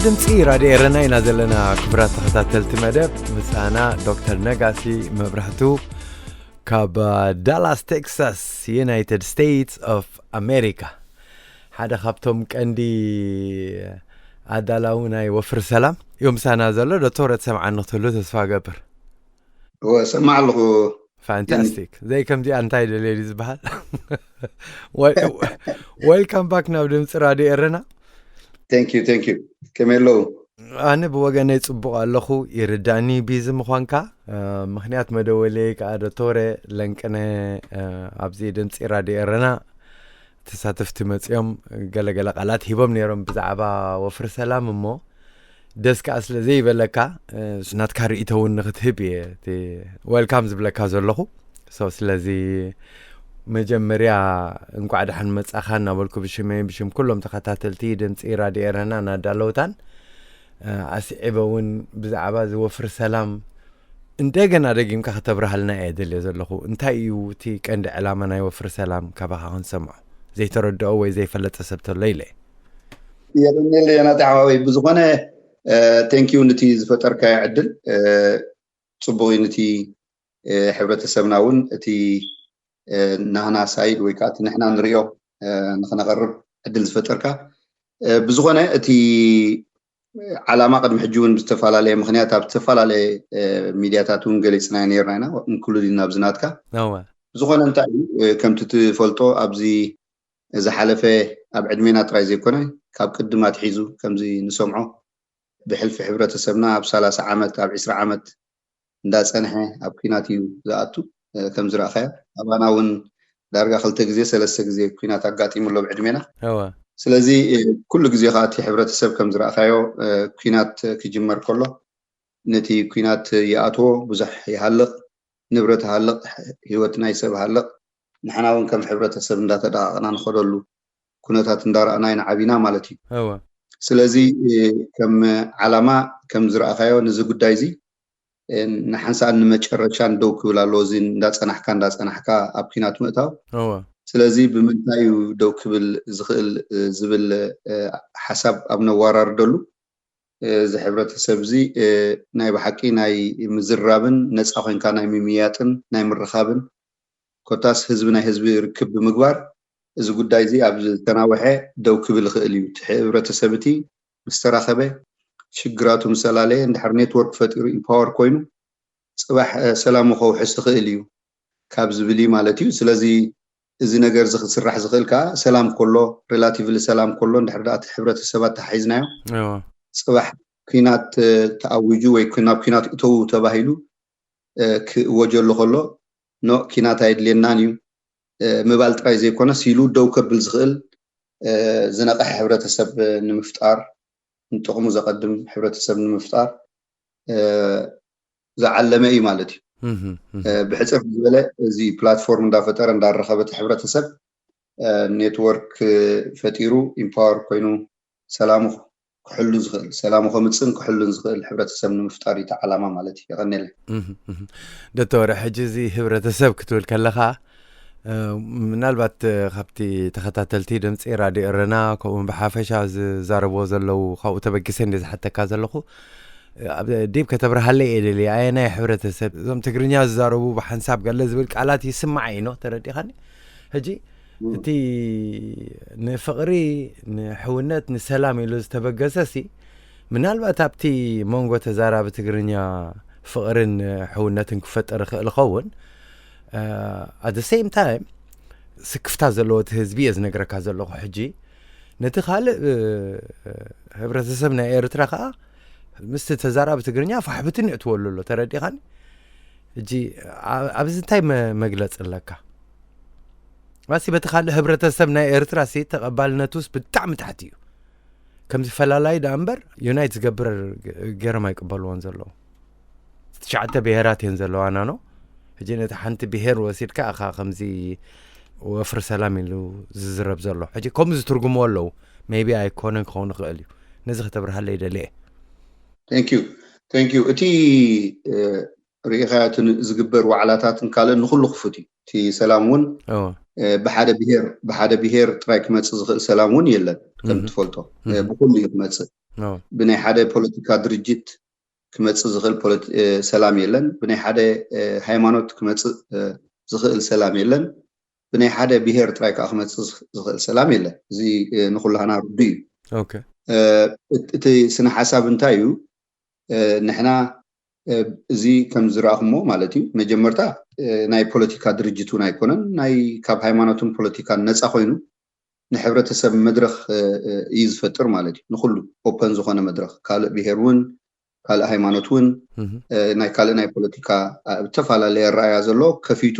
ድምፂ ራድዮ ኤረና ኢና ዘለና። ክቡራት ተኸታተልቲ መደብ፣ ምሳና ዶክተር ነጋሲ መብራህቱ ካብ ዳላስ ቴክሳስ፣ ዩናይትድ ስቴትስ ኦፍ ኣሜሪካ፣ ሓደ ካብቶም ቀንዲ ኣዳላዊ ናይ ወፍሪ ሰላም እዩ ምሳና ዘሎ። ዶክተር ትሰምዓኒ ክትህሉ ተስፋ ገብር። እወ፣ ሰማዕ ኣለኹ። ፋንታስቲክ። ዘይ ከምዚኣ እንታይ ደልየ ድዩ ዝበሃል? ወልካም ባክ ናብ ድምፂ ራድዮ ኤረና። Thank you, thank you። ከመይ ኣለዉ? ኣነ ብወገነይ ጽቡቕ ኣለኹ። ይርዳኒ ቢዚ ምዃንካ። ምኽንያት መደወለይ ከዓ ዶክተር ለንቅነ ኣብዚ ድምፂ ራድዮ ኤረና ተሳተፍቲ መፂኦም ገለገለ ቃላት ሂቦም ነይሮም ብዛዕባ ወፍሪ ሰላም። እሞ ደስ ከዓ ስለ ዘይበለካ ናትካ ርእይቶ እውን ንክትህብ እየ ወልካም ዝብለካ ዘለኹ። ስለዚ መጀመርያ እንኳዕ ደሓን መጻኻ እናበልኩ ብሽመይ ብሽም ኩሎም ተኸታተልቲ ድምፂ ራድዮ ኤረና እናዳለውታን ኣስዒበ እውን ብዛዕባ እዚ ወፍሪ ሰላም እንደገና ደጊምካ ከተብርሃልና እየ ደልዮ ዘለኹ። እንታይ እዩ እቲ ቀንዲ ዕላማ ናይ ወፍሪ ሰላም? ካባኻ ክንሰምዖ ዘይተረድኦ ወይ ዘይፈለጠ ሰብ ተሎ ኢለ። የቐንየለ ናቲ ሓዋወይ። ብዝኾነ ቴንኪዩ ነቲ ዝፈጠርካዮ ዕድል። ጽቡቕ እዩ ነቲ ሕብረተሰብና እውን እቲ ናህና ሳይድ ወይ ከዓ እቲ ንሕና ንሪኦ ንክነቐርብ ዕድል ዝፈጠርካ። ብዝኾነ እቲ ዓላማ ቅድሚ ሕጂ እውን ብዝተፈላለየ ምክንያት ኣብ ዝተፈላለየ ሚድያታት እውን ገሊፅናዮ ነርና ኢና፣ ኢንክሉዲን ኣብዚ ናትካ። ብዝኾነ እንታይ እዩ፣ ከምቲ ትፈልጦ ኣብዚ ዝሓለፈ ኣብ ዕድሜና ጥራይ ዘይኮነ ካብ ቅድም ኣትሒዙ ከምዚ ንሰምዖ ብሕልፊ ሕብረተሰብና ኣብ ሰላሳ ዓመት ኣብ ዕስራ ዓመት እንዳፀንሐ ኣብ ኲናት እዩ ዝኣቱ። ከም ዝረእኻዮ ኣባና እውን ዳርጋ ክልተ ግዜ ሰለስተ ግዜ ኲናት ኣጋጢሙ ኣሎ ብዕድሜና። ስለዚ ኩሉ ግዜ ከዓ እቲ ሕብረተሰብ ከም ዝረእኻዮ ኲናት ክጅመር ከሎ ነቲ ኲናት ይኣትዎ፣ ብዙሕ ይሃልቕ፣ ንብረት ሃልቕ፣ ህይወት ናይ ሰብ ሃልቕ። ንሕና እውን ከም ሕብረተሰብ እንዳተዳቐቕና ንኸደሉ ኩነታት እንዳረኣና ኢና ዓቢና ማለት እዩ። ስለዚ ከም ዓላማ ከም ዝረኣኻዮ ነዚ ጉዳይ እዚ ንሓንሳእን ንመጨረሻን ደው ክብል ኣለዎ። እዚ እንዳፀናሕካ እንዳፀናሕካ ኣብ ኲናት ምእታው። ስለዚ ብምንታይ እዩ ደው ክብል ዝኽእል ዝብል ሓሳብ ኣብ ነዋራርደሉ እዚ ሕብረተሰብ እዚ ናይ ብሓቂ ናይ ምዝራብን ነፃ ኮይንካ ናይ ምምያጥን ናይ ምርኻብን ኮታስ ህዝቢ ናይ ህዝቢ ርክብ ብምግባር እዚ ጉዳይ እዚ ኣብ ዝተናወሐ ደው ክብል ይኽእል እዩ። እቲ ሕብረተሰብ እቲ ምስ ተራኸበ ሽግራቱ ምስ ኣላለየ እንድሕር ኔትወርክ ፈጢሩ ኢምፓወር ኮይኑ ፅባሕ ሰላሙ ከውሕስ ይኽእል እዩ ካብ ዝብል እዩ ማለት እዩ። ስለዚ እዚ ነገር እዚ ክስራሕ ዝኽእል ከዓ ሰላም ከሎ ሬላቲቭሊ ሰላም ከሎ እንድሕር ደኣ እቲ ሕብረተሰብ ኣተሓሒዝናዮ ፅባሕ ኲናት ተኣዊጁ ወይ ናብ ኲናት እተዉ ተባሂሉ ክእወጀሉ ከሎ ኖ ኲናት ኣየድልየናን እዩ ምባል ጥራይ ዘይኮነ ሲሉ ደው ከብል ዝኽእል ዝነቐሐ ሕብረተሰብ ንምፍጣር ንጥቕሙ ዘቐድም ሕብረተሰብ ንምፍጣር ዝዓለመ እዩ ማለት እዩ። ብሕፅር ዝበለ እዚ ፕላትፎርም እንዳፈጠረ እንዳረኸበ እቲ ሕብረተሰብ ኔትወርክ ፈጢሩ ኢምፓወር ኮይኑ ሰላሙ ክሕሉ ዝኽእል ሰላሙ ከምፅን ክሕሉን ዝኽእል ሕብረተሰብ ንምፍጣር እዩ እቲ ዓላማ ማለት እዩ። የቐንየለይ። ዶክተር፣ ሕጂ እዚ ሕብረተሰብ ክትብል ከለኻ ምናልባት ካብቲ ተኸታተልቲ ድምፂ ራድዮ ኤረና ከምኡውን ብሓፈሻ ዝዛረብዎ ዘለዉ ካብኡ ተበጊሰ እንደ ዝሓተካ ዘለኹ ኣብ ዲብ ከተብርሃለይ እየ ደልየ። ኣየናይ ሕብረተሰብ እዞም ትግርኛ ዝዛረቡ ብሓንሳብ ገለ ዝብል ቃላት ይስማዕ ኢኖ ተረዲኻኒ። ሕጂ እቲ ንፍቕሪ ንሕውነት ንሰላም ኢሉ ዝተበገሰ ሲ ምናልባት ኣብቲ መንጎ ተዛራቢ ትግርኛ ፍቕርን ሕውነትን ክፈጠር ይኽእል ይኸውን። ኣት ሴም ታይም ስክፍታ ዘለዎ እቲ ህዝቢ እየ ዝነግረካ ዘለኹ። ሕጂ ነቲ ካልእ ሕብረተሰብ ናይ ኤርትራ ከዓ ምስቲ ተዛራቢ ትግርኛ ፋሕብትን የእትወሉ ኣሎ። ተረዲኻኒ? ሕጂ ኣብዚ እንታይ መግለፂ ኣለካ? ማሲ በቲ ካልእ ሕብረተሰብ ናይ ኤርትራ ሲ ተቐባልነቱስ ብጣዕሚ ታሕቲ እዩ። ከምዚ ፈላላይ ደኣ እምበር ዩናይት ዝገብር ገይሮም ኣይቅበልዎን ዘለዉ። ትሽዓተ ብሄራት እየን ዘለዋና ኖ። ሕጂ ነቲ ሓንቲ ብሄር ወሲድካ እኻ ከምዚ ወፍሪ ሰላም ኢሉ ዝዝረብ ዘሎ። ሕጂ ከምኡ ዝትርጉምዎ ኣለዉ። ሜቢ ኣይኮነን ክኸውን ይኽእል እዩ። ነዚ ከተብርሃለይ ይደሊ እየ። Thank you፣ thank you። እቲ ርኢኻዮ እቲ ዝግበር ዋዕላታትን ካልእን ንኩሉ ክፉት እዩ። እቲ ሰላም እውን ብሓደ ብሄር ብሓደ ብሄር ጥራይ ክመፅእ ዝኽእል ሰላም እውን የለን። ከም ትፈልጦ ብኩሉ እዩ ክመፅእ። ብናይ ሓደ ፖለቲካ ድርጅት ክመፅእ ዝኽእል ሰላም የለን። ብናይ ሓደ ሃይማኖት ክመፅእ ዝኽእል ሰላም የለን። ብናይ ሓደ ብሄር ጥራይ ከዓ ክመፅእ ዝኽእል ሰላም የለን። እዚ ንኩላህና ርዱ እዩ። እቲ ስነ ሓሳብ እንታይ እዩ? ንሕና እዚ ከም ዝረኣኹሞ ማለት እዩ፣ መጀመርታ ናይ ፖለቲካ ድርጅት እውን ኣይኮነን፣ ናይ ካብ ሃይማኖትን ፖለቲካን ነፃ ኮይኑ ንሕብረተሰብ መድረኽ እዩ ዝፈጥር ማለት እዩ። ንኩሉ ኦፐን ዝኾነ መድረኽ፣ ካልእ ብሄር እውን ካልእ ሃይማኖት እውን ናይ ካልእ ናይ ፖለቲካ ብተፈላለየ ኣረኣያ ዘሎ ከፊቱ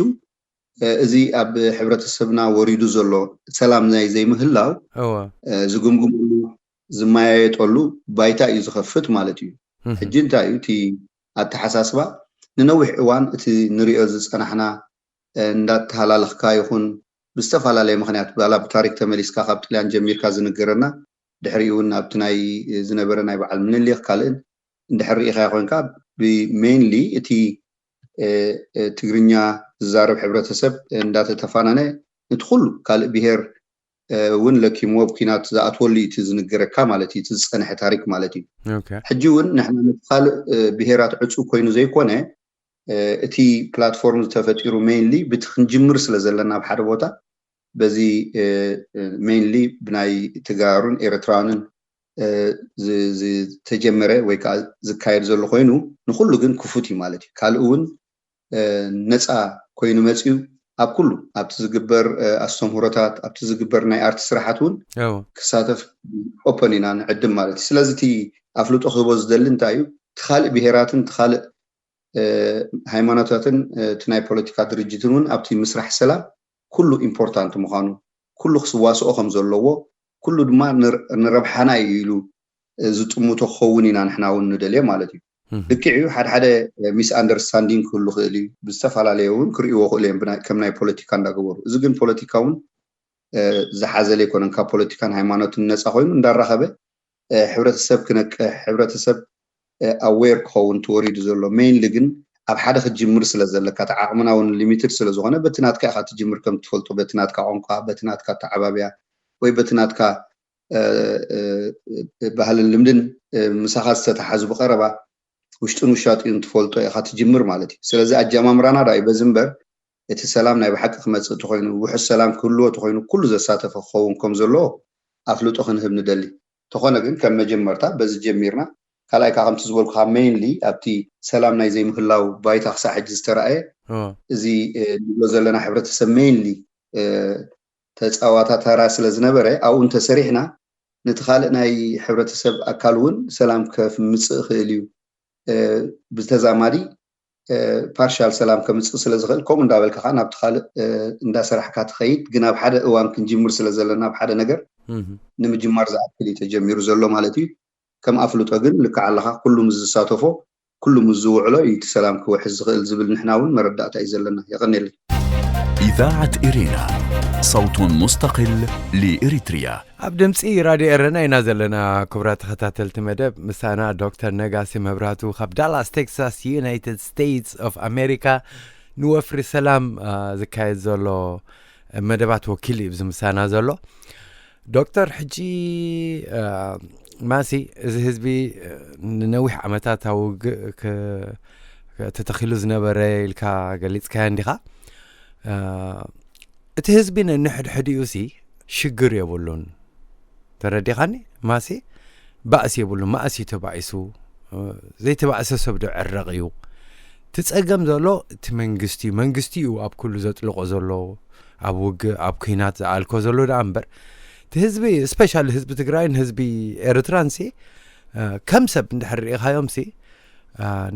እዚ ኣብ ሕብረተሰብና ወሪዱ ዘሎ ሰላም ናይ ዘይምህላው ዝግምግምሉ ዝመያየጠሉ ባይታ እዩ ዝኸፍት ማለት እዩ። ሕጂ እንታይ እዩ እቲ ኣተሓሳስባ? ንነዊሕ እዋን እቲ ንሪኦ ዝፀናሕና እንዳተሃላለኽካ ይኹን ብዝተፈላለየ ምክንያት ባላ ብታሪክ ተመሊስካ ካብ ጥልያን ጀሚርካ ዝንገረና ድሕሪኡ እውን ኣብቲ ናይ ዝነበረ ናይ በዓል ምንሊክ ካልእን እንድሕር ርኢኻዮ ኮይንካ ብሜይንሊ እቲ ትግርኛ ዝዛረብ ሕብረተሰብ እንዳተተፋነነ ነቲ ኩሉ ካልእ ብሄር እውን ለኪምዎ ብኲናት ዝኣትወሉ እዩ እቲ ዝንገረካ ማለት እዩ፣ እቲ ዝፀንሐ ታሪክ ማለት እዩ። ሕጂ እውን ንሕና ነቲ ካልእ ብሄራት ዕፁ ኮይኑ ዘይኮነ እቲ ፕላትፎርም ዝተፈጢሩ ሜይንሊ ብቲ ክንጅምር ስለ ዘለና ኣብ ሓደ ቦታ በዚ ሜይንሊ ብናይ ትግራሩን ኤርትራውያንን ዝተጀመረ ወይ ከዓ ዝካየድ ዘሎ ኮይኑ ንኩሉ ግን ክፉት እዩ ማለት እዩ። ካልእ እውን ነፃ ኮይኑ መፅዩ ኣብ ኩሉ ኣብቲ ዝግበር ኣስተምህሮታት ኣብቲ ዝግበር ናይ ኣርቲ ስራሓት እውን ክሳተፍ ኦፐን ኢና ንዕድም ማለት እዩ። ስለዚ እቲ ኣፍልጦ ክህቦ ዝደሊ እንታይ እዩ? እቲ ካልእ ብሄራትን እቲ ካልእ ሃይማኖታትን እቲ ናይ ፖለቲካ ድርጅትን እውን ኣብቲ ምስራሕ ሰላም ኩሉ ኢምፖርታንት ምዃኑ ኩሉ ክስዋስኦ ከም ዘለዎ ኩሉ ድማ ንረብሓና እዩ ኢሉ ዝጥምቶ ክኸውን ኢና ንሕና እውን ንደልዮ ማለት እዩ። ልክዕ እዩ፣ ሓደ ሓደ ሚስ ኣንደርስታንዲንግ ክህሉ ክእል እዩ፣ ብዝተፈላለየ እውን ክርእይዎ ክእሉ እዮም ከም ናይ ፖለቲካ እንዳገበሩ። እዚ ግን ፖለቲካ እውን ዝሓዘለ ኣይኮነን። ካብ ፖለቲካን ሃይማኖትን ነፃ ኮይኑ እንዳራኸበ ሕብረተሰብ ክነቅሕ፣ ሕብረተሰብ ኣዌር ክኸውን ተወሪዱ ዘሎ ሜይንሊ ግን ኣብ ሓደ ክትጅምር ስለ ዘለካ እቲ ዓቕምና እውን ሊሚትድ ስለ ዝኾነ በቲ ናትካ ኢኻ ትጅምር ከም ትፈልጦ በቲ ናትካ ቋንቋ በቲ ናትካ ኣተዓባብያ ወይ በቲ ናትካ ባህልን ልምድን ምሳኻ ዝተተሓዙ ብቐረባ ውሽጥን ውሻጢኡን ትፈልጦ ኢኻ ትጅምር ማለት እዩ። ስለዚ ኣጀማምራና ዳ እዩ በዚ እምበር እቲ ሰላም ናይ ብሓቂ ክመፅእ ተኮይኑ ውሑስ ሰላም ክህልዎ ተኮይኑ ኩሉ ዘሳተፈ ክኸውን ከም ዘለዎ ኣፍልጦ ክንህብ ንደሊ። ተኾነ ግን ከም መጀመርታ በዚ ጀሚርና ካልኣይ ከዓ ከምቲ ዝበልኩካ ሜይንሊ ኣብቲ ሰላም ናይ ዘይምህላው ባይታ ክሳዕ ሕጂ ዝተረኣየ እዚ ንብሎ ዘለና ሕብረተሰብ ሜይንሊ ተፃዋታ ተራ ስለ ዝነበረ ኣብኡ እንተሰሪሕና ነቲ ካልእ ናይ ሕብረተሰብ ኣካል እውን ሰላም ከምፅእ ይኽእል እዩ። ብተዛማዲ ፓርሻል ሰላም ከምፅእ ስለ ዝኽእል ከምኡ እንዳበልካ ከዓ ናብቲ ካልእ እንዳሰራሕካ ትኸይድ። ግን ኣብ ሓደ እዋን ክንጅምር ስለ ዘለና ኣብ ሓደ ነገር ንምጅማር ዝኣክል እዩ ተጀሚሩ ዘሎ ማለት እዩ። ከም ኣፍልጦ ግን ልክዕ ኣለኻ፣ ኩሉ ምስ ዝሳተፎ ኩሉ ምስ ዝውዕሎ እዩ እቲ ሰላም ክውሕዝ ዝኽእል ዝብል ንሕና እውን መረዳእታ እዩ ዘለና። የቐንየለይ። إذاعة إرينا، صوت مستقل لإريتريا. ኣብ ድምፂ ራድዮ ኤረና ኢና ዘለና። ክቡራት ተኸታተልቲ መደብ ምሳና ዶክተር ነጋሲ መብራቱ ካብ ዳላስ ቴክሳስ ዩናይትድ ስቴትስ ኦፍ ኣሜሪካ ንወፍሪ ሰላም ዝካየድ ዘሎ መደባት ወኪል እዩ እዚ ምሳና ዘሎ። ዶክተር ሕጂ ማሲ እዚ ህዝቢ ንነዊሕ ዓመታት ኣብ ውግእ ተተኺሉ ዝነበረ ኢልካ ገሊፅካዮ እንዲኻ። እቲ ህዝቢ ነንሕድሕዲኡ ሲ ሽግር የብሉን። ተረዲኻኒ? ማሲ ባእሲ የብሉን። ማእሲ ተባኢሱ ዘይተባእሰ ሰብ ዶ ዕረቕ እዩ? እቲ ፀገም ዘሎ እቲ መንግስቲ እዩ። መንግስቲ እዩ ኣብ ኩሉ ዘጥልቆ ዘሎ፣ ኣብ ውግእ ኣብ ኩናት ዝኣልኮ ዘሎ ደኣ እምበር እቲ ህዝቢ ስፔሻሊ ህዝቢ ትግራይን ህዝቢ ኤርትራን ሲ ከም ሰብ እንድሕር ርኢኻዮም ሲ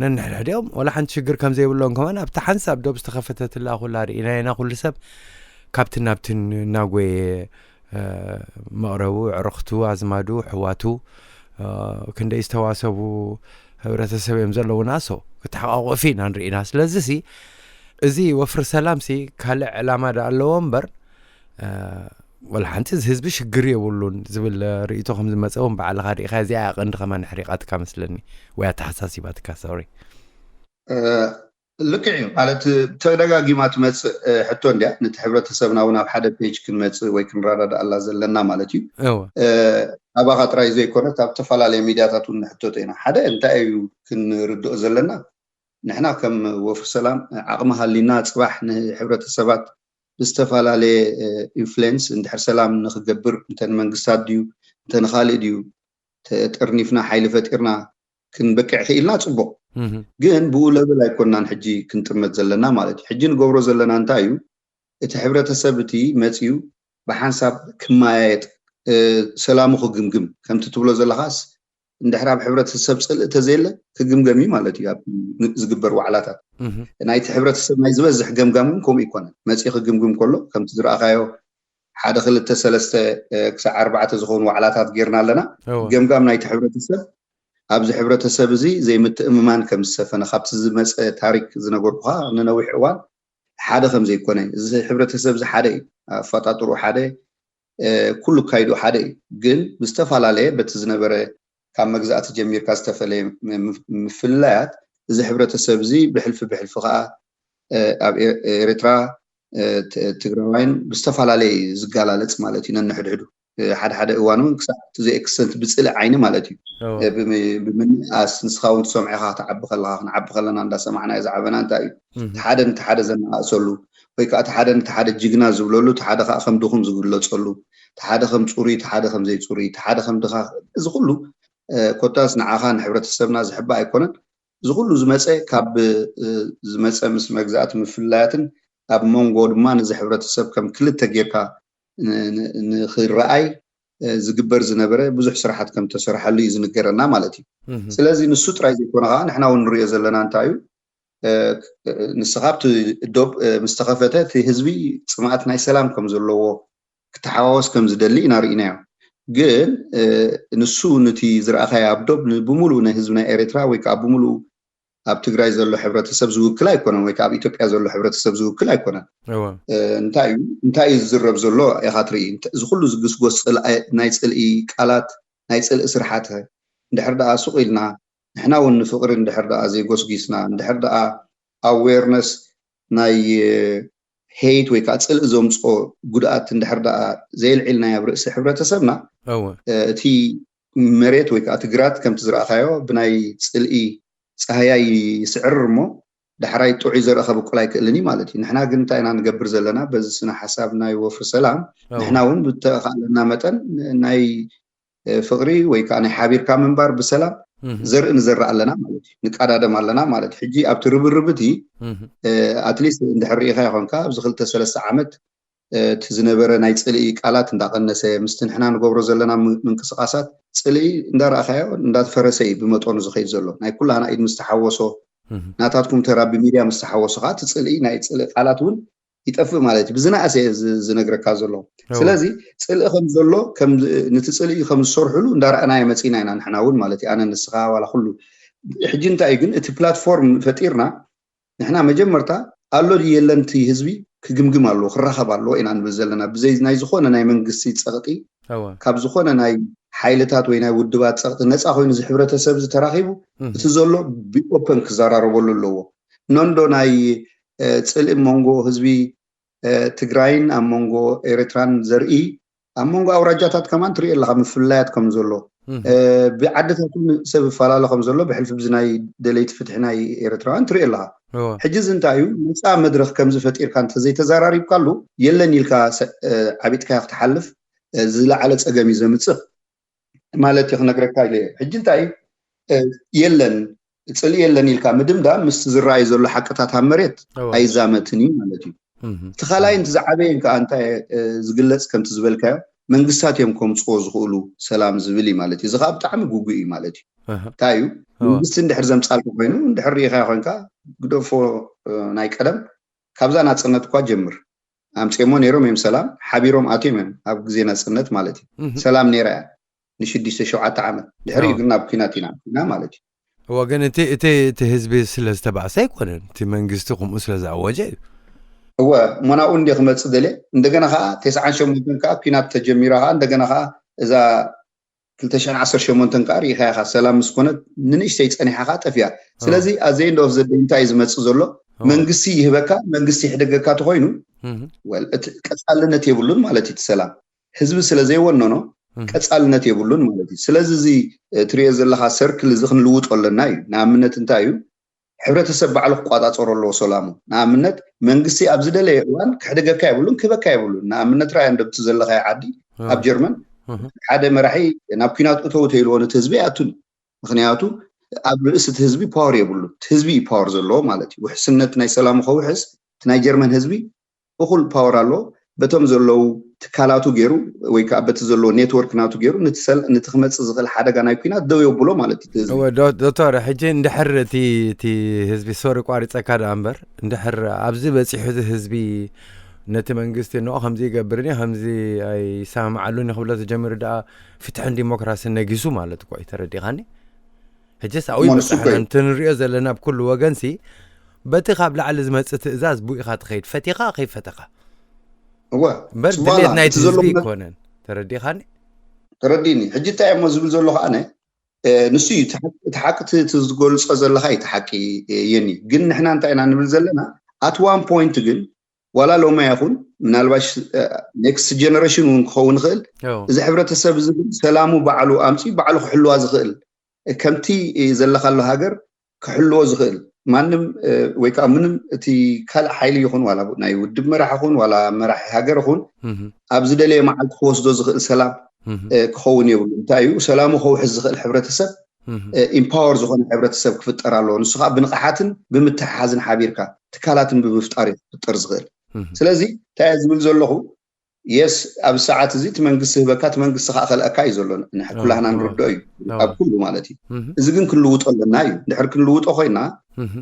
ነንሕድሕዲኦም ወላ ሓንቲ ሽግር ከም ዘይብሎም ከማን ኣብቲ ሓንሳብ ዶብ ዝተኸፈተትላ ኩላ ርኢና ኢና። ኩሉ ሰብ ካብቲ ናብቲ እናጎየ መቕረቡ፣ ዕርኽቱ፣ ኣዝማዱ፣ ኣሕዋቱ ክንደይ ዝተዋሰቡ ህብረተሰብ እዮም ዘለውና። ሶ ክተሓቋቆፊ ኢና ንርኢና። ስለዚ ሲ እዚ ወፍሪ ሰላም ሲ ካልእ ዕላማ ዳ ኣለዎ እምበር ወላ ሓንቲ እዚ ህዝቢ ሽግር የብሉን ዝብል ርእይቶ ከም ዝመፀ እውን ባዕልኻ ርኢኻ እዚኣ ቀንዲ ከማን ኣሕሪቓትካ መስለኒ ወይ ኣተሓሳሲባትካ። ሶሪ። ልክዕ እዩ ማለት ተደጋጊማ ትመፅእ ሕቶ እንዲያ ነቲ ሕብረተሰብና እውን ኣብ ሓደ ፔጅ ክንመፅእ ወይ ክንረዳዳኣላ ዘለና ማለት እዩ። ካባኻ ጥራይ ዘይኮነ ካብ ዝተፈላለዩ ሚድያታት እውን ንሕተቶ ኢና። ሓደ እንታይ እዩ ክንርድኦ ዘለና? ንሕና ከም ወፍሪ ሰላም ዓቕሚ ሃሊና ጽባሕ ንሕብረተሰባት ብዝተፈላለየ ኢንፍሉዌንስ እንድሕር ሰላም ንክገብር እንተ ንመንግስታት ድዩ እንተ ንካልእ ድዩ ተጠርኒፍና ሓይሊ ፈጢርና ክንበቅዕ ክኢልና ጽቡቕ። ግን ብኡ ለብል ኣይኮናን ሕጂ ክንጥመት ዘለና ማለት እዩ። ሕጂ ንገብሮ ዘለና እንታይ እዩ? እቲ ሕብረተሰብ እቲ መፅዩ ብሓንሳብ ክመያየጥ ሰላሙ ክግምግም ከምቲ ትብሎ ዘለካስ እንድሕር ኣብ ሕብረተሰብ ፅልእ ተዘየለ ክግምገም እዩ ማለት እዩ። ኣብ ዝግበር ዋዕላታት ናይቲ ሕብረተሰብ ናይ ዝበዝሕ ገምጋም እውን ከምኡ ይኮነ መፅኡ ክግምግም ከሎ ከምቲ ዝረኣካዮ ሓደ ክልተ ሰለስተ ክሳዕ ኣርባዕተ ዝኸውን ዋዕላታት ጌርና ኣለና። ገምጋም ናይቲ ሕብረተሰብ ኣብዚ ሕብረተሰብ እዚ ዘይምትእምማን ከም ዝሰፈነ ካብቲ ዝመፀ ታሪክ ዝነገርኩካ ንነዊሕ እዋን ሓደ ከም ዘይኮነ እዚ ሕብረተሰብ እዚ ሓደ እዩ። ኣፈጣጥሩ ሓደ ኩሉ ካይዱ ሓደ እዩ። ግን ብዝተፈላለየ በቲ ዝነበረ ካብ መግዛእቲ ጀሚርካ ዝተፈለየ ምፍልላያት እዚ ሕብረተሰብ እዚ ብሕልፊ ብሕልፊ ከዓ ኣብ ኤርትራ ትግራዋይን ብዝተፈላለየ እዩ ዝጋላለፅ ማለት እዩ። ነንሕድሕዱ ሓደ ሓደ እዋን እውን ክሳዕ to the extent ብፅልእ ዓይኒ ማለት እዩ ብምንኣስ ንስኻ እውን ትሰምዖ ኢኻ ክትዓቢ ከለኻ ክንዓቢ ከለና እንዳሰማዕናዮ ዝዓበና እንታይ እዩ እቲ ሓደ ነቲ ሓደ ዘነኣእሰሉ ወይ ከዓ እቲ ሓደ ነቲ ሓደ ጅግና ዝብለሉ እቲ ሓደ ከዓ ከም ድኹም ዝግለፀሉ እቲ ሓደ ከም ፅሩይ እቲ ሓደ ከም ዘይፅሩይ እቲ ሓደ ከም ድኻ እዚ ኩሉ ኮታስ ንዓኻ ንሕብረተሰብና ዝሕባእ ኣይኮነን። እዚ ኩሉ ዝመፀ ካብ ዝመፀ ምስ መግዛእቲ ምፍልላያትን ኣብ መንጎ ድማ ነዚ ሕብረተሰብ ከም ክልተ ጌርካ ንክረኣይ ዝግበር ዝነበረ ብዙሕ ስራሓት ከም ተሰርሐሉ እዩ ዝንገረና ማለት እዩ። ስለዚ ንሱ ጥራይ ዘይኮነ ከዓ ንሕና እውን ንሪኦ ዘለና እንታይ እዩ ንስኻ ኣብቲ ዶብ ምስ ተኸፈተ እቲ ህዝቢ ፅምኣት ናይ ሰላም ከም ዘለዎ ክተሓዋወስ ከም ዝደሊ ኢና ርኢናዮ። ግን ንሱ ነቲ ዝረኣኻዮ ኣብ ዶብ ብምሉእ ናይ ህዝቢ ናይ ኤርትራ ወይ ከዓ ብምሉእ ኣብ ትግራይ ዘሎ ሕብረተሰብ ዝውክል ኣይኮነን ወይ ከዓ ኣብ ኢትዮጵያ ዘሎ ሕብረተሰብ ዝውክል ኣይኮነን። እንታይ እዩ እንታይ እዩ ዝዝረብ ዘሎ ኢኻ ትርኢ። እዚ ኩሉ ዝግስጎስ ናይ ፅልኢ ቃላት ናይ ፅልኢ ስርሓት እንድሕር ደኣ ሱቕ ኢልና ንሕና እውን ንፍቕሪ እንድሕር ደኣ ዘይጎስጊስና እንድሕር ደኣ ኣዌርነስ ናይ ሄይት ወይ ከዓ ፅልኢ ዘምፅኦ ጉድኣት እንድሕር ደኣ ዘየልዒልናዮ ኣብ ርእሲ ሕብረተሰብና እቲ መሬት ወይ ከዓ እቲ ግራት ከምቲ ዝረኣኻዮ ብናይ ፅልኢ ፃህያይ ይስዕርር እሞ ዳሕራይ ጥዑይ ዘርኢ ከብቁል ኣይክእልን እዩ ማለት እዩ። ንሕና ግን እንታይ ኢና ንገብር ዘለና በዚ ስነ ሓሳብ ናይ ወፍሪ ሰላም ንሕና እውን ብተኻእለና መጠን ናይ ፍቅሪ ወይ ከዓ ናይ ሓቢርካ ምንባር ብሰላም ዘርኢ ንዘርእ ኣለና ማለት እዩ። ንቃዳደም ኣለና ማለት እዩ። ሕጂ ኣብቲ ርብርብ እቲ ኣትሊስት እንድሕር ርኢኻ ይኮንካ ኣብዚ ክልተ ሰለስተ ዓመት እቲ ዝነበረ ናይ ፅልኢ ቃላት እንዳቀነሰ ምስቲ ንሕና ንገብሮ ዘለና ምንቅስቃሳት ፅልኢ እንዳረኣካዮ እንዳፈረሰ እዩ ብመጠኑ ዝኸይድ ዘሎ ናይ ኩላህና ኢድ ምስ ተሓወሶ ናታትኩም ተራ ብሚድያ ምስ ተሓወሶ ከዓ እቲ ፅልኢ ናይ ፅልኢ ቃላት እውን ይጠፍእ ማለት እዩ። ብዝነኣሰ ዝነግረካ ዘሎ ስለዚ ፅልኢ ከም ዘሎ ነቲ ፅልኢ ከም ዝሰርሕሉ እንዳረኣናዮ መፂና ኢና ንሕና እውን ማለት እዩ። ኣነ ንስኻ ዋላ ኩሉ ሕጂ እንታይ እዩ ግን እቲ ፕላትፎርም ፈጢርና ንሕና መጀመርታ ኣሎ ድዩ የለን እቲ ህዝቢ ክግምግም ኣለዎ ክራኸብ ኣለዎ ኢና ንብል ዘለና ብዘይ ናይ ዝኾነ ናይ መንግስቲ ፀቕጢ ካብ ዝኾነ ናይ ሓይልታት ወይ ናይ ውድባት ፀቕጢ ነፃ ኮይኑ እዚ ሕብረተሰብ እዚ ተራኺቡ እቲ ዘሎ ብኦፐን ክዘራረበሉ ኣለዎ። ነንዶ ናይ ፅልኢ መንጎ ህዝቢ ትግራይን ኣብ መንጎ ኤርትራን ዘርኢ ኣብ መንጎ ኣውራጃታት ከማን ትሪኦ ኣለካ ምፍልላያት ከም ዘሎ ብዓድታት እውን ሰብ ይፈላለ ከም ዘሎ ብሕልፊ ብዚ ናይ ደለይቲ ፍትሒ ናይ ኤርትራውያን ትሪኦ ኣለካ። ሕጂ እዚ እንታይ እዩ ነፃ መድረክ ከምዚ ፈጢርካ እንተዘይተዘራሪብካሉ የለን ኢልካ ዓቢጥካዮ ክትሓልፍ ዝለዓለ ፀገም እዩ ዘምፅእ። ማለት እዩ ክነግረካ ኢለ እየ። ሕጂ እንታይ የለን ፅልኢ የለን ኢልካ ምድምዳም ምስቲ ዝረኣይ ዘሎ ሓቅታት ኣብ መሬት ኣይዛመትን እዩ ማለት እዩ። እቲ ካልኣይ ንቲ ዝዓበየን ከዓ እንታይ ዝግለፅ ከምቲ ዝበልካዮ መንግስታት እዮም ከምፅዎ ዝኽእሉ ሰላም ዝብል እዩ ማለት እዩ። እዚ ከዓ ብጣዕሚ ጉጉእ እዩ ማለት እዩ። እንታይ እዩ መንግስቲ እንድሕር ዘምፃልካ ኮይኑ እንድሕር ርኢኻዮ ኮይንካ ግደፎ ናይ ቀደም ካብዛ ናፅነት እኳ ጀምር ኣምፅኦሞ ነይሮም እዮም ሰላም ሓቢሮም ኣትዮም እዮም ኣብ ግዜ ናፅነት ማለት እዩ ሰላም ነይራ እያ ንሽዱሽተ ሸውዓተ ዓመት ድሕሪኡ ግን ናብ ኲናት ኢና ኣቲና ማለት እዩ። እወ ግን እቲ እቲ እቲ ህዝቢ ስለ ዝተባእሰ ኣይኮነን፣ እቲ መንግስቲ ከምኡ ስለ ዝኣወጀ እዩ። እወ እሞ ናብኡ እንደ ክመፅእ ደልየ እንደገና ከዓ ተስዓን ሸሞንተን ከዓ ኲናት ተጀሚራ ከዓ እንደገና ከዓ እዛ ክልተ ሽሕን ዓሰርተ ሸሞንተን ከዓ ርኢኻ ኢኻ ሰላም ምስ ኮነት ንንእሽተይ ፀኒሓ ከዓ ጠፊኣ። ስለዚ ኣዘ ኤንድ ኦፍ ዘ ደይ እንታይ እዩ ዝመፅእ ዘሎ? መንግስቲ ይህበካ መንግስቲ ይሕደገካ ተኮይኑ እቲ ቀፃልነት የብሉን ማለት እዩ። እቲ ሰላም ህዝቢ ስለ ዘይወነኖ ቀፃልነት የብሉን ማለት እዩ። ስለዚ እዚ ትሪኦ ዘለካ ሰርክል እዚ ክንልውጦ ኣለና እዩ። ንኣብነት እንታይ እዩ? ሕብረተሰብ ባዕሉ ክቋፃፀሮ ኣለዎ ሰላሙ። ንኣብነት መንግስቲ ኣብ ዝደለየ እዋን ክሕደገካ የብሉን፣ ክህበካ የብሉን። ንኣብነት ራያ እንደብቲ ዘለካዮ ዓዲ ኣብ ጀርመን ሓደ መራሒ ናብ ኲናት እተው ተይልዎ ነቲ ህዝቢ ኣይኣቱን። ምክንያቱ ኣብ ርእሲ እቲ ህዝቢ ፓወር የብሉን። እቲ ህዝቢ እዩ ፓወር ዘለዎ ማለት እዩ። ውሕስነት ናይ ሰላሙ ከውሕስ እቲ ናይ ጀርመን ህዝቢ እኩል ፓወር ኣለዎ። በቶም ዘለዉ ትካላቱ ገይሩ ወይ ከዓ በቲ ዘለዎ ኔትወርክ ናቱ ገይሩ ነቲ ክመፅእ ዝኽእል ሓደጋ ናይ ኲናት ደው የብሎ ማለት እዩ። ዶክተር፣ ሕጂ እንድሕር እቲ ህዝቢ፣ ሶሪ ቋሪፀካ ደኣ እምበር፣ እንድሕር ኣብዚ በፂሑ እቲ ህዝቢ ነቲ መንግስቲ ንኦ ከምዚ ይገብርኒ ከምዚ ኣይሰማማዓሉን ክብሎ ተጀሚሩ ደኣ ፍትሕን ዲሞክራሲን ነጊሱ ማለት እኮ እዩ። ተረዲኻኒ? ሕጅስ ኣብኡ ይበፅሓና። እቲ ንሪኦ ዘለና ብኩሉ ወገንሲ በቲ ካብ ላዕሊ ዝመፅእ ትእዛዝ ብኡ ኢኻ ትኸይድ፣ ፈቲኻ ከይፈተኻ። እወ እምበር ድሌት ናይቲ ህዝቢ ይኮነን። ተረዲኻኒ? ተረዲኒ። ሕጂ እንታይ እሞ ዝብል ዘለኹ ኣነ፣ ንሱ እዩ እቲ ሓቂ። እቲ ዝገልፆ ዘለካ እዩ እቲ ሓቂ። የኒ ግን ንሕና እንታይ ኢና ንብል ዘለና? ኣት ዋን ፖይንት ግን ዋላ ሎማ ይኹን ምናልባሽ ኔክስት ጀነሬሽን እውን ክኸውን ይኽእል። እዚ ሕብረተሰብ እዚ ግን ሰላሙ ባዕሉ ኣምፂ ባዕሉ ክሕልዋ ዝኽእል ከምቲ ዘለካሉ ሃገር ክሕልዎ ዝኽእል ማንም ወይ ከዓ ምንም እቲ ካልእ ሓይሊ ይኹን ዋላ ናይ ውድብ መራሕ ይኹን ዋላ መራሒ ሃገር ይኹን ኣብ ዝደለየ መዓልቲ ክወስዶ ዝኽእል ሰላም ክኸውን የብሉ። እንታይ እዩ ሰላሙ ከውሕስ ዝኽእል ሕብረተሰብ ኢምፓወር ዝኾነ ሕብረተሰብ ክፍጠር ኣለዎ። ንሱ ከዓ ብንቕሓትን ብምትሕሓዝን ሓቢርካ ትካላትን ብምፍጣር እዩ ክፍጠር ዝኽእል። ስለዚ እንታይ ዝብል ዘለኹ የስ ኣብ ሰዓት እዚ እቲ መንግስቲ ህበካ እቲ መንግስቲ ከዓ ከልኣካ እዩ ዘሎ። ኩላህና ንርድኦ እዩ ኣብ ኩሉ ማለት እዩ። እዚ ግን ክንልውጦ ኣለና እዩ። ድሕር ክንልውጦ ኮይና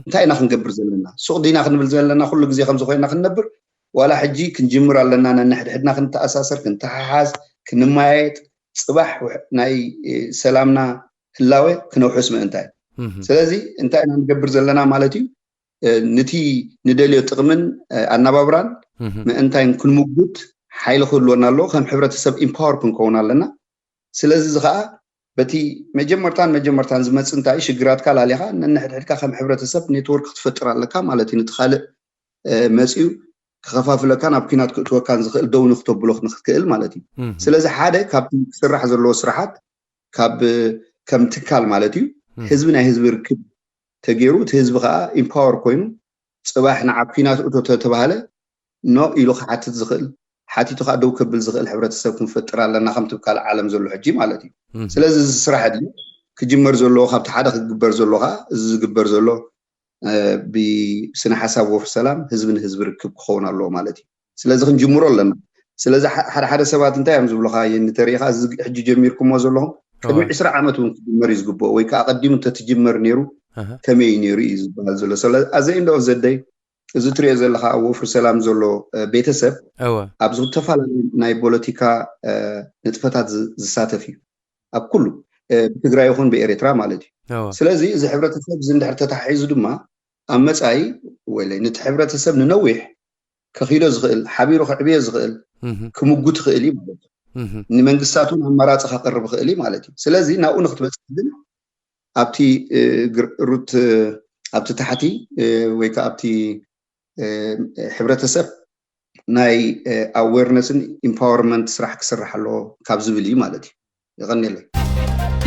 እንታይ ኢና ክንገብር ዘለና? ሱቕ ዲና ክንብል ዘለና ኩሉ ግዜ ከምዚ ኮይና ክንነብር ዋላ ሕጂ ክንጅምር ኣለና። ነንሕድሕድና ክንተኣሳሰር፣ ክንተሓሓዝ፣ ክንመያየጥ፣ ፅባሕ ናይ ሰላምና ህላወ ክነውሕስ ምእንታይ። ስለዚ እንታይ ኢና ንገብር ዘለና ማለት እዩ? ንቲ ንደልዮ ጥቕምን ኣናባብራን ምእንታይን ክንምጉት ሓይሊ ክህልወና ኣለዎ። ከም ሕብረተሰብ ኢምፓወር ክንከውን ኣለና። ስለዚ እዚ ከዓ በቲ መጀመርታን መጀመርታን ዝመፅእ እንታይ ሽግራትካ ላሊኻ ነንሕድሕድካ ከም ሕብረተሰብ ኔትወርክ ክትፈጥር ኣለካ ማለት እዩ። ንቲ ካልእ መፅዩ ክኸፋፍለካን ኣብ ኲናት ክእትወካን ዝኽእል ደው ንክተብሎ ንክትክእል ማለት እዩ። ስለዚ ሓደ ካብቲ ክስራሕ ዘለዎ ስራሓት ካብ ከም ትካል ማለት እዩ ህዝቢ ናይ ህዝቢ ርክብ ተገይሩ እቲ ህዝቢ ከዓ ኢምፓወር ኮይኑ ፅባሕ ንዓብ ኲናት እቶ ተተባሃለ ኖ ኢሉ ክሓትት ዝኽእል ሓቲቱ ከዓ ደው ከብል ዝኽእል ሕብረተሰብ ክንፈጥር ኣለና ከምቲ ካልእ ዓለም ዘሎ ሕጂ ማለት እዩ። ስለዚ እዚ ስራሕ ድዩ ክጅመር ዘለዎ ካብቲ ሓደ ክግበር ዘሎ ከዓ እዚ ዝግበር ዘሎ ብስነ ሓሳብ ወፍሪ ሰላም ህዝቢ ንህዝቢ ርክብ ክኸውን ኣለዎ ማለት እዩ። ስለዚ ክንጅምሮ ኣለና። ስለዚ ሓደ ሓደ ሰባት እንታይ እዮም ዝብሉካ የንተሪኢካ እዚ ሕጂ ጀሚርኩሞ ዘለኹም ቅድሚ ዕስራ ዓመት እውን ክጅመር እዩ ዝግብኦ ወይ ከዓ ቀዲሙ እንተትጅመር ነይሩ ከመይ እዩ ነይሩ እዩ ዝበሃል ዘሎ። ስለዚ ኣዘ ኢንድ ኦፍ ዘደይ እዚ ትሪኦ ዘለካ ኣብ ወፍሪ ሰላም ዘሎ ቤተሰብ ኣብ ዝተፈላለዩ ናይ ፖለቲካ ንጥፈታት ዝሳተፍ እዩ ኣብ ኩሉ ብትግራይ ይኹን ብኤርትራ ማለት እዩ። ስለዚ እዚ ሕብረተሰብ እዚ እንድሕር ተታሒዙ ድማ ኣብ መፃኢ ወይ ነቲ ሕብረተሰብ ንነዊሕ ከኺዶ ዝኽእል ሓቢሩ ክዕብዮ ዝኽእል ክምጉት ይኽእል እዩ ማለት እዩ። ንመንግስታት እውን ኣማራፂ ከቅርብ ይኽእል እዩ ማለት እዩ። ስለዚ ናብኡ ንክትበፅሕ ግን ኣብቲ ሩት ኣብቲ ታሕቲ ወይ ከዓ ኣብቲ ሕብረተሰብ ናይ ኣዌርነስን ኢምፓወርመንት ስራሕ ክስራሕ ኣለዎ ካብ ዝብል እዩ ማለት እዩ። የቐኒለይ።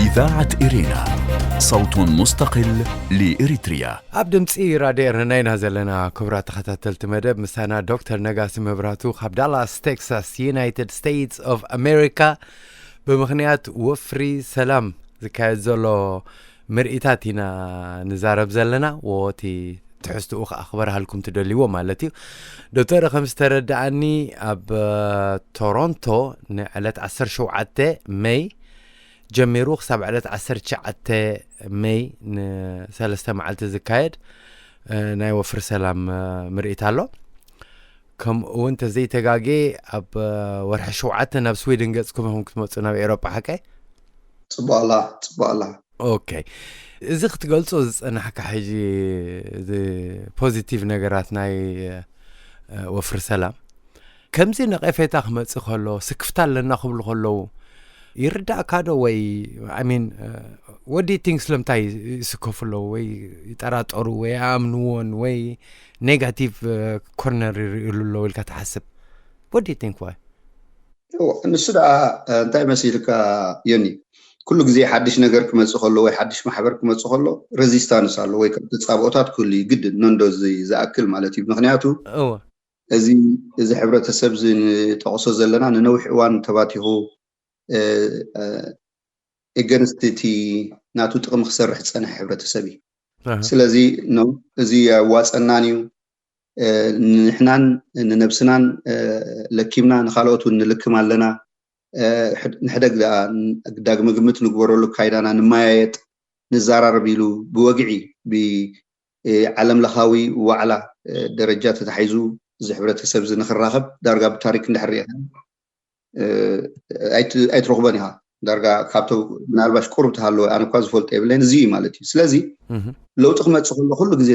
إذاعة إرينا، صوت مستقل لإريتريا. ኣብ ድምፂ ራድዮ ኤረና ኢና ዘለና። ክቡራት ተኸታተልቲ መደብ ምሳና ዶክተር ነጋሲ መብራቱ ካብ ዳላስ ቴክሳስ ዩናይትድ ስቴትስ ኦፍ ኣሜሪካ ብምኽንያት ወፍሪ ሰላም ዝካየድ ዘሎ ምርኢታት ኢና ንዛረብ ዘለና። ወቲ ትሕዝትኡ ከዓ ክበርሃልኩም ትደልይዎ ማለት እዩ። ዶክተር ከም ዝተረዳኣኒ ኣብ ቶሮንቶ ንዕለት ዓሰርተ ሸውዓተ መይ ጀሚሩ ክሳብ ዕለት ዓሰርተ ትሽዓተ መይ ንሰለስተ መዓልቲ ዝካየድ ናይ ወፍሪ ሰላም ምርኢት ኣሎ። ከምኡ እውን ተዘይተጋጌ ኣብ ወርሒ ሸውዓተ ናብ ስዊድን ገፅኩም ኢኹም ክትመፁ ናብ ኤሮጳ ሓቀይ? ፅቡቅ ኣላ ፅቡቅ ኣላ። ኦኬ፣ እዚ ክትገልፆ ዝፀናሕካ ሕጂ እዚ ፖዚቲቭ ነገራት ናይ ወፍሪ ሰላም ከምዚ ነቐፌታ ክመፅእ ከሎ ስክፍታ ኣለና ክብሉ ከለዉ ይርዳእካ ዶ? ወይ ሚን ወዲ ቲንግ ስለምንታይ ይስከፉ ኣለዉ ወይ ይጠራጠሩ ወይ ኣኣምንዎን ወይ ኔጋቲቭ ኮርነር ይርእሉ ኣለዉ ኢልካ ትሓስብ? ወዲ ቲንግ ዋይ ንሱ ደኣ እንታይ መሲልካ ዮኒ? ኩሉ ግዜ ሓድሽ ነገር ክመጽእ ከሎ ወይ ሓድሽ ማሕበር ክመጽእ ከሎ ሬዚስታንስ ኣሎ ወይ ከዓ ተጻብኦታት ክህሉ እዩ ግድን፣ ነንዶ ዝኣክል ማለት እዩ። ምክንያቱ እዚ እዚ ሕብረተሰብ እዚ ንጠቕሶ ዘለና ንነዊሕ እዋን ተባቲኹ ኤገንስት እቲ ናቱ ጥቕሚ ክሰርሕ ዝጸንሐ ሕብረተሰብ እዩ። ስለዚ እዚ ኣዋፀናን እዩ። ንሕናን ንነብስናን ለኪምና ንካልኦት እውን ንልክም ኣለና። ንሕደግ ዳግመ ግምት ንግበረሉ፣ ካይዳና ንመያየጥ፣ ንዘራረብ ኢሉ ብወግዒ ብዓለም ለኻዊ ዋዕላ ደረጃ ተታሒዙ እዚ ሕብረተሰብ እዚ ንክራኸብ ዳርጋ ብታሪክ እንድሕር ርኢኻ ኣይትረኽቦን ኢኻ። ዳርጋ ካብቶም ምናልባሽ ቁሩብ ተሃለወ፣ ኣነ እኳ ዝፈልጦ የብለይን፣ እዚ እዩ ማለት እዩ። ስለዚ ለውጢ ክመፅእ ከሎ ኩሉ ግዜ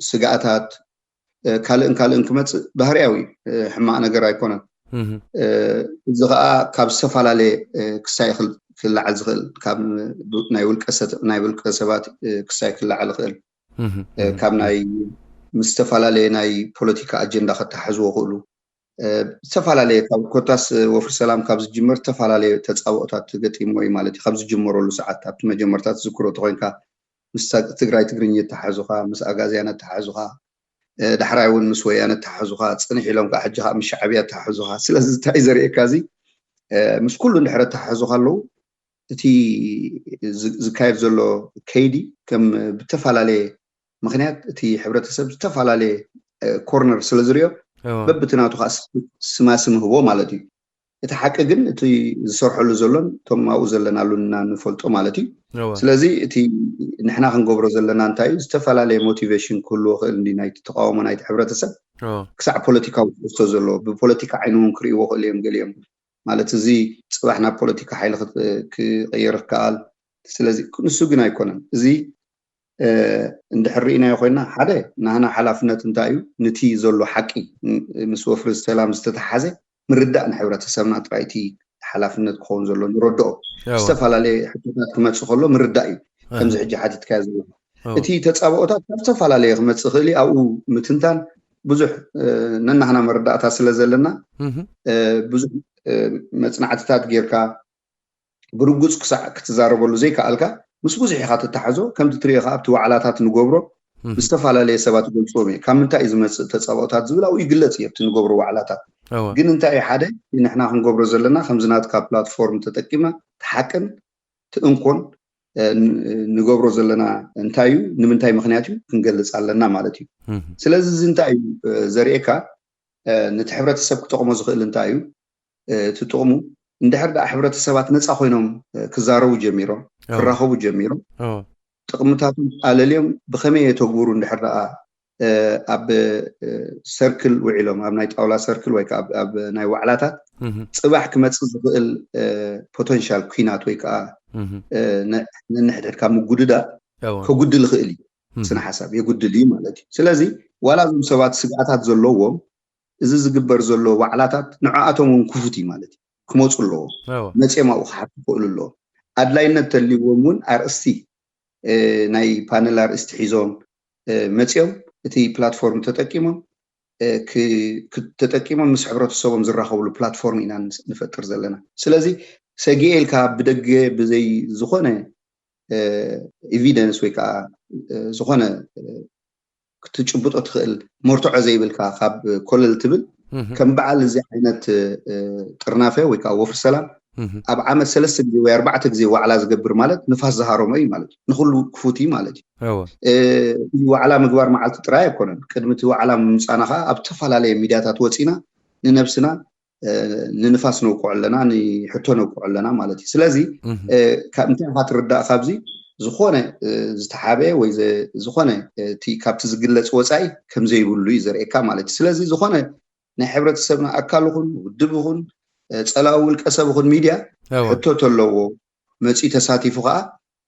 ስግኣታት ካልእን ካልእን ክመፅእ ባህርያዊ ሕማቕ ነገር ኣይኮነን። እዚ ከዓ ካብ ዝተፈላለየ ክሳይ ክለዓል ዝኽእል፣ ካብ ናይ ውልቀ ሰባት ክሳይ ክለዓል ይኽእል፣ ካብ ናይ ምስ ዝተፈላለየ ናይ ፖለቲካ ኣጀንዳ ከተሓሕዝዎ ክእሉ ዝተፈላለየ፣ ካብ ኮታስ ወፍሪ ሰላም ካብ ዝጅመር ዝተፈላለየ ተፃብኦታት ገጢምዎ እዩ ማለት እዩ። ካብ ዝጅመረሉ ሰዓት ኣብቲ መጀመርታ ትዝክሮ ተኮይንካ ምስ ትግራይ ትግርኛ ተሓዙኻ፣ ምስ ኣጋዝያን ተሓዙኻ፣ ዳሕራይ እውን ምስ ወያነ ተሓዙኻ፣ ፅንሕ ኢሎም ከዓ ሕጂ ከዓ ምስ ሻዕብያ ተሓዙኻ። ስለዚ እንታይ እዩ ዘርእየካ እዚ? ምስ ኩሉ እንድሕረ ተሓዙኻ ኣለዉ እቲ ዝካየድ ዘሎ ከይዲ ከም ብተፈላለየ ምክንያት እቲ ሕብረተሰብ ዝተፈላለየ ኮርነር ስለ ዝሪኦ በብትናቱ ከዓ ስማስም ህቦ ማለት እዩ። እቲ ሓቂ ግን እቲ ዝሰርሐሉ ዘሎን እቶም ኣብኡ ዘለናሉ እና ንፈልጦ ማለት እዩ። ስለዚ እቲ ንሕና ክንገብሮ ዘለና እንታይ እዩ? ዝተፈላለየ ሞቲቬሽን ክህልዎ ክእል እንዲ ናይቲ ተቃውሞ ናይቲ ሕብረተሰብ ክሳዕ ፖለቲካዊ ትሕዝቶ ዘለዎ ብፖለቲካ ዓይኒ እውን ክርእይዎ ክእል እዮም ገሊኦም። ማለት እዚ ፅባሕ ናብ ፖለቲካ ሓይሊ ክቀየር ክከኣል። ስለዚ ንሱ ግን ኣይኮነን። እዚ እንድሕር ርኢናዮ ኮይና ሓደ ናህና ሓላፍነት እንታይ እዩ? ንቲ ዘሎ ሓቂ ምስ ወፍሪ ሰላም ዝተተሓዘ ምርዳእ ንሕብረተሰብና ጥራይ እቲ ሓላፍነት ክኸውን ዘሎ ንረድኦ። ዝተፈላለየ ሕቶታት ክመፅእ ከሎ ምርዳእ እዩ። ከምዚ ሕጂ ሓቲትካዮ ዘሎ እቲ ተፃብኦታት ካብ ዝተፈላለየ ክመፅእ ክእል ኣብኡ ምትንታን ብዙሕ ነናህና መረዳእታ ስለ ዘለና ብዙሕ መፅናዕትታት ጌርካ ብርጉፅ ክሳዕ ክትዛረበሉ ዘይከኣልካ ምስ ብዙሕ ኢኻ ትተሓዞ። ከምቲ ትሪኦ ከዓ ኣብቲ ዋዕላታት ንገብሮ ምስ ዝተፈላለየ ሰባት ይገልፅዎም እየ። ካብ ምንታይ እዩ ዝመፅእ ተፃብኦታት ዝብል ኣብኡ ይግለፅ እዩ ኣብቲ ንገብሮ ዋዕላታት። ግን እንታይ እዩ ሓደ ንሕና ክንገብሮ ዘለና ከምዚ ናትካ ፕላትፎርም ተጠቂምና እቲ ሓቅን እቲ እንኮን ንገብሮ ዘለና እንታይ እዩ፣ ንምንታይ ምክንያት እዩ ክንገልፅ ኣለና ማለት እዩ። ስለዚ እዚ እንታይ እዩ ዘርእየካ፣ ነቲ ሕብረተሰብ ክጠቕሞ ዝኽእል እንታይ እዩ እቲ ጥቕሙ? እንድሕር ደኣ ሕብረተሰባት ነፃ ኮይኖም ክዛረቡ ጀሚሮም፣ ክራኸቡ ጀሚሮም፣ ጥቕምታቶም ኣለልዮም ብኸመይ የተግብሩ እንድሕር ደኣ ኣብ ሰርክል ውዒሎም ኣብ ናይ ጣውላ ሰርክል ወይ ከዓ ኣብ ናይ ዋዕላታት ፅባሕ ክመፅእ ዝኽእል ፖተንሻል ኩናት ወይ ከዓ ነንሕድሕድካ ምጉድዳእ ከጉድል ይኽእል እዩ። ስነ ሓሳብ የጉድል እዩ ማለት እዩ። ስለዚ ዋላ እዞም ሰባት ስግኣታት ዘለዎም እዚ ዝግበር ዘሎ ዋዕላታት ንዕኣቶም እውን ክፉት እዩ ማለት እዩ። ክመፁ ኣለዎም። መፅኦም ኣብኡ ክሓቱ ክኽእሉ ኣለዎም። ኣድላይነት ተልዎም እውን ኣርእስቲ ናይ ፓነል ኣርእስቲ ሒዞም መፅኦም እቲ ፕላትፎርም ተጠቂሞም ተጠቂሞም ምስ ሕብረተሰቦም ዝራኸብሉ ፕላትፎርም ኢና ንፈጥር ዘለና። ስለዚ ሰጊኤ ኢልካ ብደገ ብዘይ ዝኾነ ኤቪደንስ ወይ ከዓ ዝኾነ ክትጭብጦ ትኽእል መርትዖ ዘይብልካ ካብ ኮለል ትብል ከም በዓል እዚ ዓይነት ጥርናፈ ወይ ከዓ ወፍሪ ሰላም ኣብ ዓመት ሰለስተ ግዜ ወይ ኣርባዕተ ግዜ ዋዕላ ዝገብር ማለት ንፋስ ዝሃረሞ እዩ ማለት እዩ። ንኩሉ ክፉት እዩ ማለት እዩ። እዚ ዋዕላ ምግባር መዓልቲ ጥራይ ኣይኮነን። ቅድሚ እቲ ዋዕላ ምምፃና ከዓ ኣብ ዝተፈላለየ ሚድያታት ወፂና ንነብስና ንንፋስ ነውቅዖ ኣለና፣ ንሕቶ ነውቅዖ ኣለና ማለት እዩ። ስለዚ እንታይ ኢኻ ትርዳእ ካብዚ? ዝኾነ ዝተሓበ ወይ ዝኾነ እቲ ካብቲ ዝግለፅ ወፃኢ ከምዘይብሉ እዩ ዘርእየካ ማለት እዩ። ስለዚ ዝኾነ ናይ ሕብረተሰብና ኣካል ይኹን ውድብ ይኹን ፀላዊ ውልቀ ሰብ ይኹን ሚድያ ሕቶ ተለዎ መፂኡ ተሳቲፉ ከዓ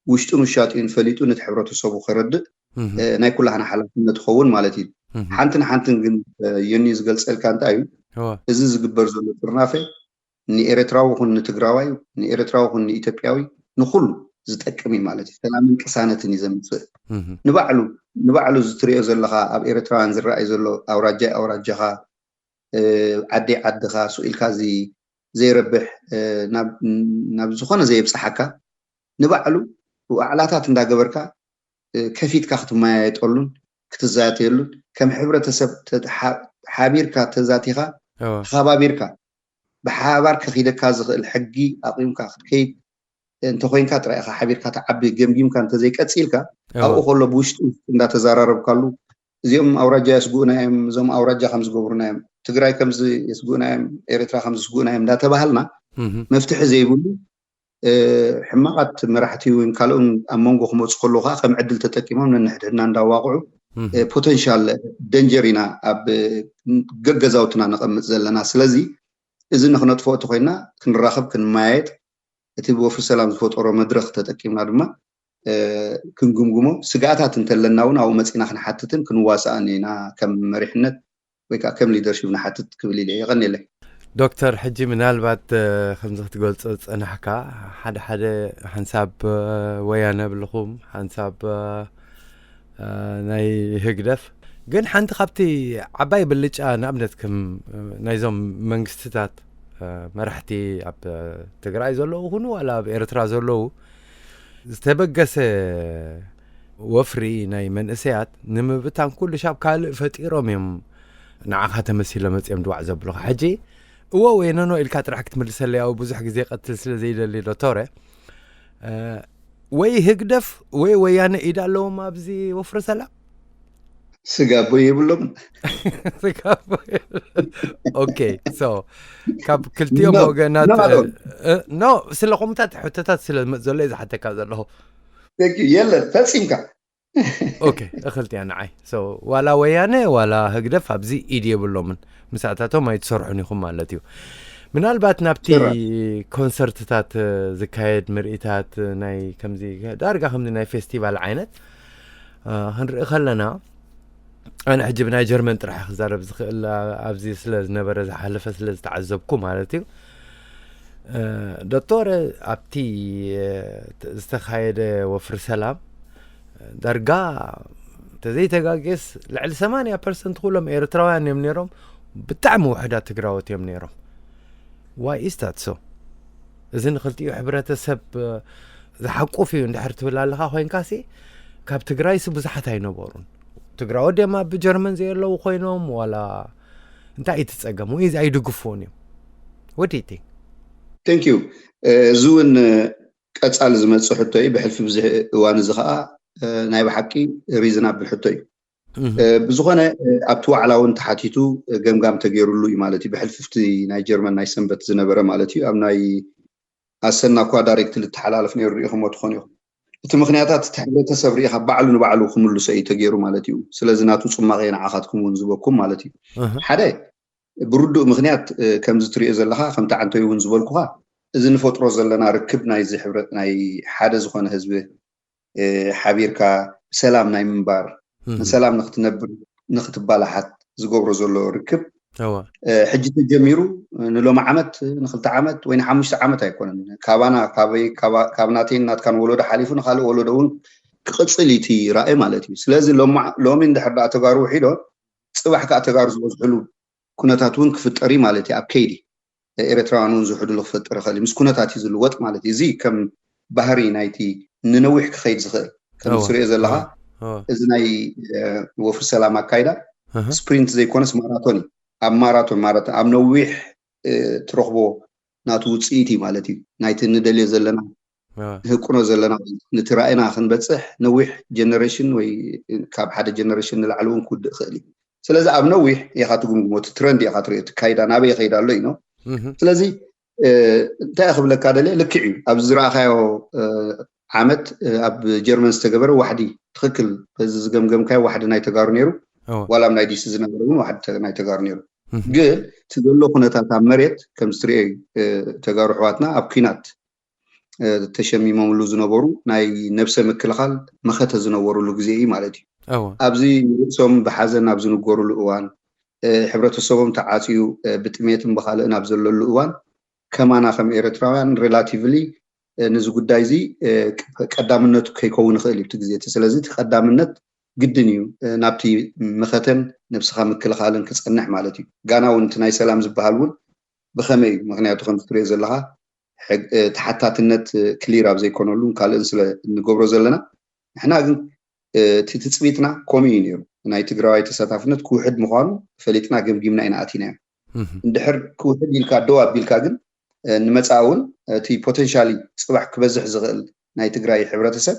ውሽጡን ውሻጢኡን ፈሊጡ ነቲ ሕብረተሰቡ ከረድእ ናይ ኩላህና ሓላፍነት ይኸውን ማለት እዩ። ሓንትን ሓንትን ግን የኒ ዝገልፀልካ እንታይ እዩ? እዚ ዝግበር ዘሎ ጥርናፈ ንኤርትራዊ ይኹን ንትግራዋይ፣ ንኤርትራዊ ይኹን ንኢትዮጵያዊ ንኩሉ ዝጠቅም እዩ ማለት እዩ። ሰላምን ቅሳነትን እዩ ዘምፅእ። ንባዕሉ ንባዕሉ ዝትሪኦ ዘለካ ኣብ ኤርትራውያን ዝረኣይ ዘሎ ኣውራጃይ ኣውራጃኻ ዓደይ ዓድኻ ስኢልካ እዚ ዘይረብሕ ናብ ዝኾነ ዘየብፅሓካ ንባዕሉ ዋዕላታት እንዳገበርካ ከፊትካ ክትመያየጠሉን ክትዛተየሉን ከም ሕብረተሰብ ሓቢርካ ተዛቲኻ ተኸባቢርካ ብሓባር ከኺደካ ዝኽእል ሕጊ ኣቂምካ ክትከይድ እንተኮይንካ ጥራይ ኢኻ ሓቢርካ ትዓቢ። ገምጊምካ እንተዘይቀፂልካ ኣብኡ ከሎ ብውሽጢ እንዳተዘራረብካሉ እዚኦም ኣውራጃ የስጉኡና እዮም፣ እዞም ኣውራጃ ከም ዝገብሩና እዮም፣ ትግራይ ከምዚ የስጉኡና እዮም፣ ኤርትራ ከም ዝስጉኡና እዮም እንዳተባሃልና መፍትሒ ዘይብሉ ሕማቓት መራሕቲ ወይ ካልኦን ኣብ መንጎ ክመፁ ከለዉ ከዓ ከም ዕድል ተጠቂሞም ነንሕድሕድና እንዳዋቕዑ ፖተንሻል ደንጀር ኢና ኣብ ገገዛውትና ነቐምጥ ዘለና። ስለዚ እዚ ንክነጥፍኦ እንተኮይና ክንራኸብ ክንመያየጥ እቲ ብወፍሪ ሰላም ዝፈጠሮ መድረኽ ተጠቂምና ድማ ክንግምግሞ ስግኣታት እንተለና እውን ኣብኡ መፂና ክንሓትትን ክንዋሳእን ኢና ከም መሪሕነት ወይ ከዓ ከም ሊደርሽፕ ንሓትት ክብል ኢለ የቐንየለይ። ዶክተር ሕጂ ምናልባት ከምዚ ክትገልፆ ዝፀናሕካ ሓደ ሓደ ሓንሳብ ወያነ ብልኹም ሓንሳብ ናይ ህግደፍ ግን ሓንቲ ካብቲ ዓባይ ብልጫ ንኣብነት ከም ናይዞም መንግስትታት መራሕቲ ኣብ ትግራይ ዘለዉ ኩኑ ዋላ ኣብ ኤርትራ ዘለዉ ዝተበገሰ ወፍሪ ናይ መንእሰያት ንምብታን ኩሉ ሻብ ካልእ ፈጢሮም እዮም ንዓኻ ተመሲሎ መፅኦም ድዋዕ ዘብሉኻ ሕጂ እዎ ወይ ነኖ ኢልካ ጥራሕ ክትምልሰለይ ኣብ ብዙሕ ግዜ ቀትል ስለ ዘይደሊ ዶክተረ ወይ ህግደፍ ወይ ወያነ ኢድ ኣለዎም ኣብዚ ወፍሪ ሰላም ስጋቦ የብሎም ኦኬ ሶ ካብ ክልቲኦም ወገናት ኖ ስለ ከምታት ሕቶታት ስለ ዘሎ ዝሓተካ ዘለኹ የለን ፈፂምካ ኦኬ እኽልቲያ ንዓይ ዋላ ወያነ ዋላ ህግደፍ ኣብዚ ኢድ የብሎምን ምሳታቶም ኣይትሰርሑን ኢኹም ማለት እዩ ምናልባት ናብቲ ኮንሰርትታት ዝካየድ ምርኢታት ናይ ከምዚ ዳርጋ ከምዚ ናይ ፌስቲቫል ዓይነት ክንርኢ ከለና ኣነ ሕጂ ብናይ ጀርመን ጥራሕ ክዛረብ ዝኽእል ኣብዚ ስለ ዝነበረ ዝሓለፈ ስለ ዝተዓዘብኩ ማለት እዩ ዶክተር ኣብቲ ዝተኻየደ ወፍሪ ሰላም ዳርጋ ተዘይተጋጌስ ልዕሊ ሰማንያ ፐርሰንት ኩሎም ኤርትራውያን እዮም ነይሮም ብጣዕሚ ውሕዳት ትግራዎት እዮም ነይሮም ዋይ ኢስታት ሶ እዚ ንክልቲኡ ሕብረተሰብ ዝሓቁፍ እዩ እንድሕር ትብል ኣለካ ኮይንካሲ ካብ ትግራይሲ ብዙሓት ኣይነበሩን ትግራዎት ደማ ብጀርመን ዘየለዉ ኮይኖም ዋላ እንታይ እዩ ትፀገም ወይ እዚ ኣይድግፍዎን እዮም ወዲቲ thank you እዚ እውን ቀፃሊ ዝመፅእ ሕቶ እዩ ብሕልፊ ብዙሕ እዋን እዚ ከዓ ናይ ብሓቂ ሪዝን ኣብል ሕቶ እዩ ብዝኾነ ኣብቲ ዋዕላ እውን ተሓቲቱ ገምጋም ተገይሩሉ እዩ ማለት እዩ ብሕልፍፍቲ ናይ ጀርመን ናይ ሰንበት ዝነበረ ማለት እዩ ኣብ ናይ ኣሰና እኳ ዳይሬክት ልተሓላለፍ ነይሩ ሪኢኹሞ ትኾኑ ኢኹም እቲ ምክንያታት እቲ ሕብረተሰብ ሪኢካ ባዕሉ ንባዕሉ ክምልሶ እዩ ተገይሩ ማለት እዩ ስለዚ ናቱ ፅማቐ ንዓኻትኩም እውን ዝበኩም ማለት እዩ ሓደ ብርዱእ ምክንያት ከምዚ ትሪኦ ዘለካ ከምቲ ዓንተይ እውን ዝበልኩካ እዚ ንፈጥሮ ዘለና ርክብ ናይዚ ሕብረት ናይ ሓደ ዝኾነ ህዝቢ ሓቢርካ ብሰላም ናይ ምንባር ንሰላም ንክትነብር ንክትባላሓት ዝገብሮ ዘሎ ርክብ ሕጂ ተጀሚሩ ንሎሚ ዓመት ንክልተ ዓመት ወይ ንሓሙሽተ ዓመት ኣይኮነን ካባና ካብ ናተይን ናትካን ወለዶ ሓሊፉ ንካልእ ወለዶ እውን ክቅፅል እዩ እቲ ራእይ ማለት እዩ ስለዚ ሎሚ እንድሕር ዳ ተጋሩ ውሒዶ ፅባሕ ከዓ ተጋሩ ዝበዝሕሉ ኩነታት እውን ክፍጠር እዩ ማለት እዩ ኣብ ከይዲ ኤርትራውያን እውን ዝውሕድሉ ክፈጥር ይኽእል እዩ ምስ ኩነታት እዩ ዝልወጥ ማለት እዩ እዚ ከም ባህሪ ናይቲ ንነዊሕ ክኸይድ ዝኽእል ከም ትሪኦ ዘለካ እዚ ናይ ወፍሪ ሰላም ኣካይዳ ስፕሪንት ዘይኮነስ ማራቶን እዩ ኣብ ማራቶን ማለት ኣብ ነዊሕ ትረኽቦ ናቱ ውፅኢት እዩ ማለት እዩ ናይቲ ንደልዮ ዘለና ንህቅኖ ዘለና ንትራእና ክንበፅሕ ነዊሕ ጀነሬሽን ወይ ካብ ሓደ ጀነሬሽን ንላዕሊ እውን ክውድእ ይኽእል እዩ ስለዚ ኣብ ነዊሕ ኢኻ ትግምግሞ እቲ ትረንድ ኢኻ ትሪኦ እቲ ካይዳ ናበይ ይኸይድ ኣሎ እዩ ስለዚ እንታይ ክብለካ ደልየ ልክዕ እዩ ኣብዚ ዝረኣኻዮ ዓመት ኣብ ጀርመን ዝተገበረ ዋሕዲ ትኽክል በዚ ዝገምገምካዮ ዋሕዲ ናይ ተጋሩ ነይሩ ዋላ ኣብ ናይ ዲሲ ዝነበረ እውን ዋሕዲ ናይ ተጋሩ ነይሩ ግን እቲ ዘሎ ኩነታት ኣብ መሬት ከም ዝትሪኦ ተጋሩ ኣሕዋትና ኣብ ኲናት ተሸሚሞምሉ ዝነበሩ ናይ ነብሰ ምክልኻል መኸተ ዝነበሩሉ ግዜ እዩ ማለት እዩ ኣብዚ ንርእሶም ብሓዘን ኣብ ዝንገሩሉ እዋን ሕብረተሰቦም ተዓፅዩ ብጥሜትን ብካልእን ኣብ ዘለሉ እዋን ከማና ከም ኤርትራውያን ሬላቲቭሊ ንዚ ጉዳይ እዚ ቀዳምነቱ ከይከውን ይኽእል እዩ እቲ ግዜ እቲ ስለዚ እቲ ቀዳምነት ግድን እዩ ናብቲ መኸተን ነብስኻ ምክልኻልን ክፀንሕ ማለት እዩ ጋና እውን እቲ ናይ ሰላም ዝበሃል እውን ብኸመይ እዩ? ምክንያቱ ከም ትሪኦ ዘለኻ ሕግ- እ፣ ተሓታትነት ክሊር ኣብ ዘይኮነሉን ካልእን ስለ እንገብሮ ዘለና፣ ንሕና ግን እ፣ እቲ ትፅቢትና ከምኡ እዩ ነይሩ። ናይ ትግራዋይ ተሳታፍነት ክውሕድ ምዃኑ ፈሊጥና ገምጊምና ኢና ኣቲናዮ። እንድሕር ክውሕድ ኢልካ ደው ኣቢልካ ግን እ፣ ንመፃኢ እውን እቲ ፖቴንሻሊ ፅባሕ ክበዝሕ ዝኽእል ናይ ትግራይ ሕብረተሰብ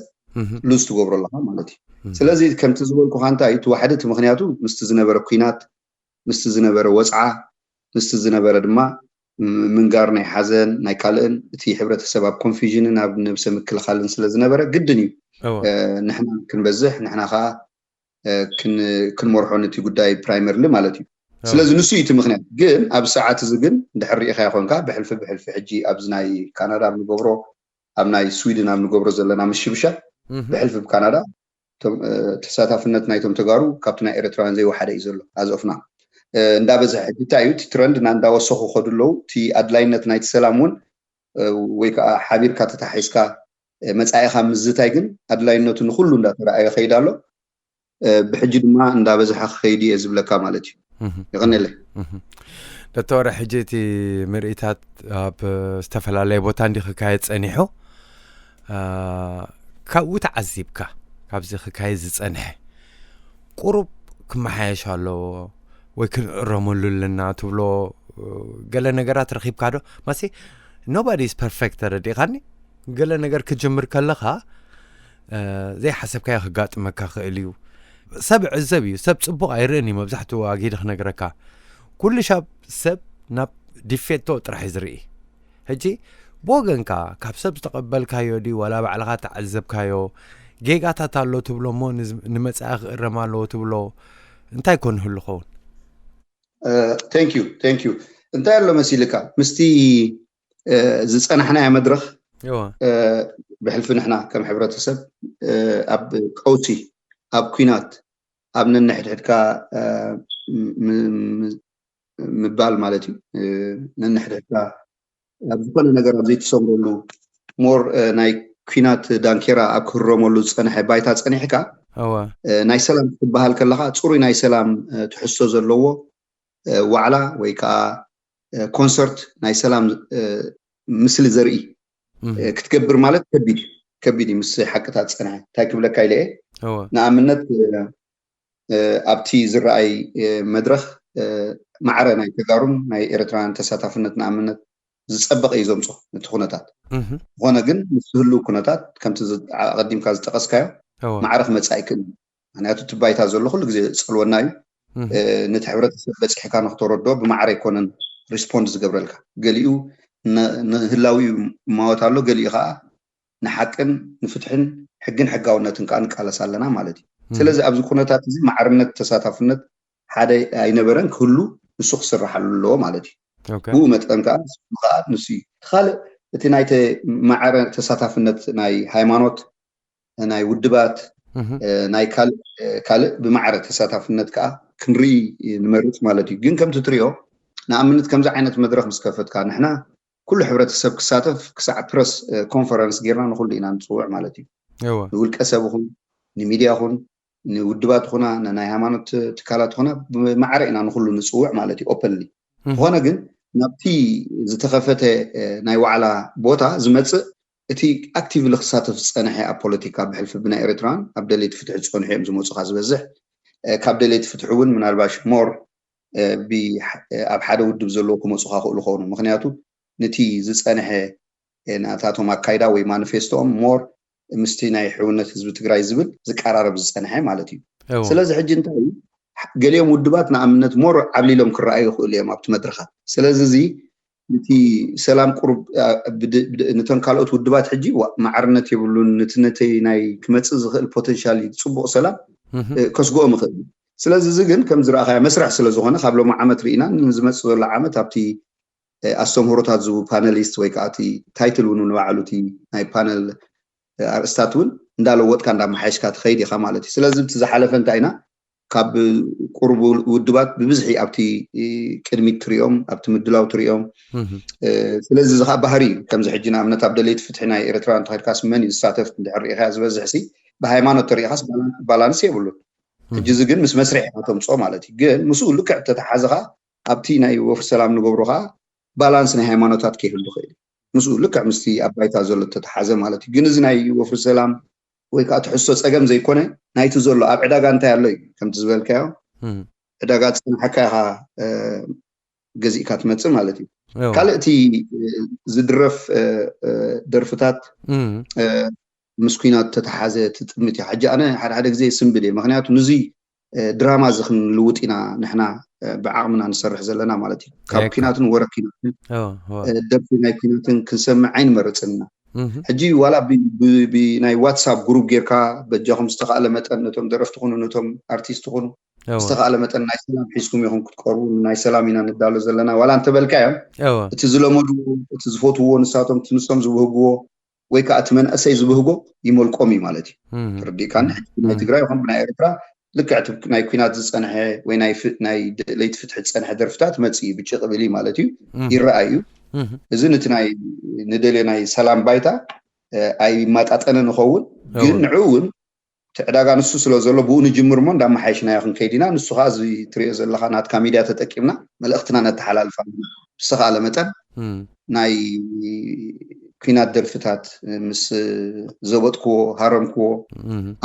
ሉዝ ትገብሮ ኣለካ ማለት እዩ። ስለዚ ከምቲ ዝበልኩካ እንታይ እዩ እቲ ዋሕዲ እቲ ምክንያቱ ምስቲ ዝነበረ ኩናት ምስቲ ዝነበረ ወፅዓ ምስቲ ዝነበረ ድማ ምንጋር ናይ ሓዘን ናይ ካልእን እቲ ሕብረተሰብ ኣብ ኮንፊዥንን ኣብ ነብሰ ምክልኻልን ስለ ዝነበረ ግድን እዩ ንሕና ክንበዝሕ ንሕና ከዓ ክንመርሖ ነቲ ጉዳይ ፕራይመርሊ ማለት እዩ። ስለዚ ንሱ እዩ እቲ ምክንያት። ግን ኣብ ሰዓት እዚ ግን እንድሕር ርኢኻ ይኮንካ ብሕልፊ ብሕልፊ ሕጂ ኣብዚ ናይ ካናዳ ኣብ ንገብሮ ኣብ ናይ ስዊድን ኣብ ንገብሮ ዘለና ምሽብሻብ ብሕልፊ ብካናዳ ተሳታፍነት ናይቶም ተጋሩ ካብቲ ናይ ኤርትራውያን ዘይወሓደ እዩ ዘሎ ኣዘፍና እንዳበዝሐ ሕጂ እንታይ እዩ እቲ ትረንድ ና እንዳወሰኹ ከዱ ኣለዉ እቲ ኣድላይነት ናይቲ ሰላም እውን ወይ ከዓ ሓቢርካ ተታሒዝካ መፃኢኻ ምዝታይ ግን ኣድላይነቱ ንኩሉ እንዳተረኣየ ከይድ ኣሎ ብሕጂ ድማ እንዳበዝሐ ክኸይድ እየ ዝብለካ ማለት እዩ ይቀነለይ ዶክተር ሕጂ እቲ ምርኢታት ኣብ ዝተፈላለየ ቦታ እንዲ ክካየድ ፀኒሑ ካብኡ ተዓዚብካ ካብዚ ክካየድ ዝፀንሐ ቁሩብ ክመሓየሽ ኣለዎ ወይ ክንእረመሉ ኣለና ትብሎ ገለ ነገራት ረኺብካ ዶ ማሲ nobody is perfect ተረዲእካኒ ገለ ነገር ክጅምር ከለኻ ዘይሓሰብካዮ ክጋጥመካ ክእል እዩ ሰብ ዕዘብ እዩ ሰብ ፅቡቅ ኣይርእን እዩ መብዛሕትኡ ኣጊዲ ክነግረካ ኩሉ ሻብ ሰብ ናብ ዲፌቶ ጥራሕ እዩ ዝርኢ ሕጂ ብወገንካ ካብ ሰብ ዝተቐበልካዮ ድዩ ዋላ ባዕልኻ ተዓዘብካዮ ጌጋታት ኣሎ ትብሎ እሞ ንመፃኢ ክእረም ኣለዎ ትብሎ እንታይ ኮን ህሉ ኸውን thank you thank you እንታይ ኣሎ መሲልካ ምስቲ ዝፀናሕናዮ መድረኽ ብሕልፊ ንሕና ከም ሕብረተሰብ ኣብ ቀውሲ ኣብ ኩናት ኣብ ነንሕድሕድካ ምባል ማለት እዩ ነንሕድሕድካ ኣብ ዝኾነ ነገር ኣብ ዘይትሰምረሉ more ናይ ኩናት ዳንኬራ ኣብ ክህረመሉ ዝፀንሐ ባይታ ፀኒሕካ ናይ ሰላም ክትበሃል ከለካ ፅሩይ ናይ ሰላም ትሕዝቶ ዘለዎ ዋዕላ ወይ ከዓ ኮንሰርት ናይ ሰላም ምስሊ ዘርኢ ክትገብር ማለት ከቢድ እዩ ከቢድ እዩ ምስ ሓቅታት ዝፀንሐ እንታይ ክብለካ ኢለ እየ ንኣብነት ኣብቲ ዝረኣይ መድረኽ ማዕረ ናይ ተጋሩን ናይ ኤርትራውያን ተሳታፍነት ንኣብነት ዝፀበቐ እዩ ዘምፅኦ ነቲ ኩነታት ዝኾነ ግን ምስ ዝህልው ኩነታት ከምቲ ኣቐዲምካ ዝጠቐስካዮ ማዕረ ክመፅእ ኣይክእልን ምክንያቱ እቲ ባይታ ዘሎ ኩሉ ግዜ ዝፀልወና እዩ ነቲ ሕብረተሰብ በፂሕካ ንክተረድኦ ብማዕረ ኣይኮነን ሪስፖንድ ዝገብረልካ ገሊኡ ንህላዊኡ ማወት ኣሎ ገሊኡ ከዓ ንሓቅን ንፍትሕን ሕግን ሕጋውነትን ከዓ ንቃለስ ኣለና ማለት እዩ ስለዚ ኣብዚ ኩነታት እዚ ማዕርነት ተሳታፍነት ሓደ ኣይነበረን ክህሉ ንሱ ክስራሓሉ ኣለዎ ማለት እዩ ብኡ መጠን ከዓ ከዓ ንሱ እዩ ካልእ እቲ ናይተ ማዕረ ተሳታፍነት ናይ ሃይማኖት ናይ ውድባት ናይ ካልእ ብማዕረ ተሳታፍነት ከዓ ክንርኢ ንመርፅ ማለት እዩ ግን ከምቲ ትሪኦ ንኣብነት ከምዚ ዓይነት መድረክ ምስ ከፈትካ ንሕና ኩሉ ሕብረተሰብ ክሳተፍ ክሳዕ ፕረስ ኮንፈረንስ ጌርና ንኩሉ ኢና ንፅውዕ ማለት እዩ ንውልቀ ሰብ ኹን ንሚድያ ኹን ንውድባት ኹና ናይ ሃይማኖት ትካላት ኹና ብማዕረ ኢና ንኩሉ ንፅውዕ ማለት እዩ ኦፐንሊ ዝኾነ ግን ናብቲ ዝተኸፈተ ናይ ዋዕላ ቦታ ዝመፅእ እቲ ኣክቲቭሊ ክሳተፍ ዝፀንሐ ኣብ ፖለቲካ ብሕልፊ ብናይ ኤርትራን ኣብ ደለይቲ ፍትሒ ዝፀንሑ እዮም ዝመፁ ካብ ዝበዝሕ ካብ ደለይቲ ፍትሒ እውን ምናልባሽ ሞር ኣብ ሓደ ውድብ ዘለዎ ክመፁ ክኽእሉ ከውኑ ምክንያቱ ነቲ ዝፀንሐ ናታቶም ኣካይዳ ወይ ማኒፌስቶኦም ሞር ምስቲ ናይ ሕውነት ህዝቢ ትግራይ ዝብል ዝቀራረብ ዝፀንሐ ማለት እዩ ስለዚ ሕጂ እንታይ እዩ ገሊኦም ውድባት ንኣብነት ሞር ዓብሊሎም ክረኣዩ ይኽእሉ እዮም ኣብቲ መድረኻት ስለዚ እዚ እቲ ሰላም ቁሩብ ነተን ካልኦት ውድባት ሕጂ ማዕርነት የብሉን ነቲ ነቲ ናይ ክመፅእ ዝኽእል ፖቴንሻል ፅቡቅ ሰላም ከስግኦም ይኽእል እዩ ስለዚ እዚ ግን ከም ዝረኣኻዮ መስርሕ ስለ ዝኾነ ካብ ሎም ዓመት ርኢና ንዝመፅእ ዘሎ ዓመት ኣብቲ ኣስተምህሮታት ዝቡ ፓነሊስት ወይ ከዓ እቲ ታይትል እውን ንባዕሉ እቲ ናይ ፓነል ኣርእስታት እውን እንዳለወጥካ እንዳመሓየሽካ ትኸይድ ኢኻ ማለት እዩ ስለዚ እቲ ዝሓለፈ እንታይ ኢና ካብ ቁሩብ ውድባት ብብዝሒ ኣብቲ ቅድሚት ትሪኦም ኣብቲ ምድላው ትሪኦም ስለዚ እዚ ከዓ ባህሪ እዩ ከምዚ ሕጂ ንኣብነት ኣብ ደለይቲ ፍትሒ ናይ ኤርትራ እንተኸድካስ መን እዩ ዝሳተፍ እንድሕር ርኢኻያ ዝበዝሕ ሲ ብሃይማኖት ተሪኢኻስ ባላንስ የብሉን ሕጂ እዚ ግን ምስ መስርሕ ኢኻ ተምፅኦ ማለት እዩ ግን ምስኡ ልክዕ ተተሓዘኻ ኣብቲ ናይ ወፍሪ ሰላም ንገብሮ ከዓ ባላንስ ናይ ሃይማኖታት ከይህሉ ይኽእል እዩ። ምስኡ ልክዕ ምስቲ ኣብ ባይታ ዘሎ ተተሓዘ ማለት እዩ። ግን እዚ ናይ ወፍሪ ሰላም ወይ ከዓ ትሕዝቶ ፀገም ዘይኮነ፣ ናይቲ ዘሎ ኣብ ዕዳጋ እንታይ ኣሎ እዩ። ከምቲ ዝበልካዮ፣ ዕዳጋ ዝፀንሐካ ኢኻ ገዚእካ ትመፅእ ማለት እዩ። ካልእ እቲ ዝድረፍ ደርፍታት ምስ ኲናት ተተሓዘ ትጥምት እዩ። ሕጂ ኣነ ሓደ ሓደ ግዜ ስንብድ እየ፣ ምክንያቱ ንዙይ ድራማ እዚ ክንልውጥ ኢና ንሕና ብዓቕምና ንሰርሕ ዘለና ማለት እዩ። ካብ ኲናትን ወረ ኲናትን ደርፊ ናይ ኲናትን ክንሰምዕ ኣይንመርፅን ኢና። ሕጂ ዋላ ብናይ ዋትሳፕ ግሩፕ ጌርካ በጃኹም ዝተኻእለ መጠን ነቶም ደረፍቲ ኹኑ፣ ነቶም ኣርቲስት ኹኑ ዝተኻእለ መጠን ናይ ሰላም ሒዝኩም ኢኹም ክትቀርቡ፣ ናይ ሰላም ኢና ንዳሎ ዘለና ዋላ እንተበልካዮም፣ እቲ ዝለመዱ፣ እቲ ዝፈትውዎ ንሳቶም፣ እቲ ንሶም ዝብህግዎ ወይ ከዓ እቲ መንእሰይ ዝብህጎ ይመልቆም እዩ ማለት እዩ። ተረዲእካኒ? ሕጂ ናይ ትግራይ ይኹን ብናይ ኤርትራ ልክዕ እቲ ናይ ኲናት ዝፀንሐ ወይ ናይ ለይቲ ፍትሒ ዝፀንሐ ደርፍታት መፅእ እዩ፣ ብጭቕ ብል እዩ ማለት እዩ፣ ይረኣይ እዩ። እዚ ነቲ ናይ ንደልዮ ናይ ሰላም ባይታ ኣይማጣጠነ ንኸውን፣ ግን ንዕኡ እውን እቲ ዕዳጋ ንሱ ስለ ዘሎ ብኡ ንጅምር እሞ እንዳመሓየሽናዮ ክንከይድ ኢና። ንሱ ከዓ እዚ ትሪኦ ዘለካ ናትካ ሚድያ ተጠቂምና መልእኽትና ነተሓላልፍ ኣለና። ብዝተኻእለ መጠን ናይ ኲናት ደርፍታት ምስ ዘበጥክዎ፣ ሃረምክዎ፣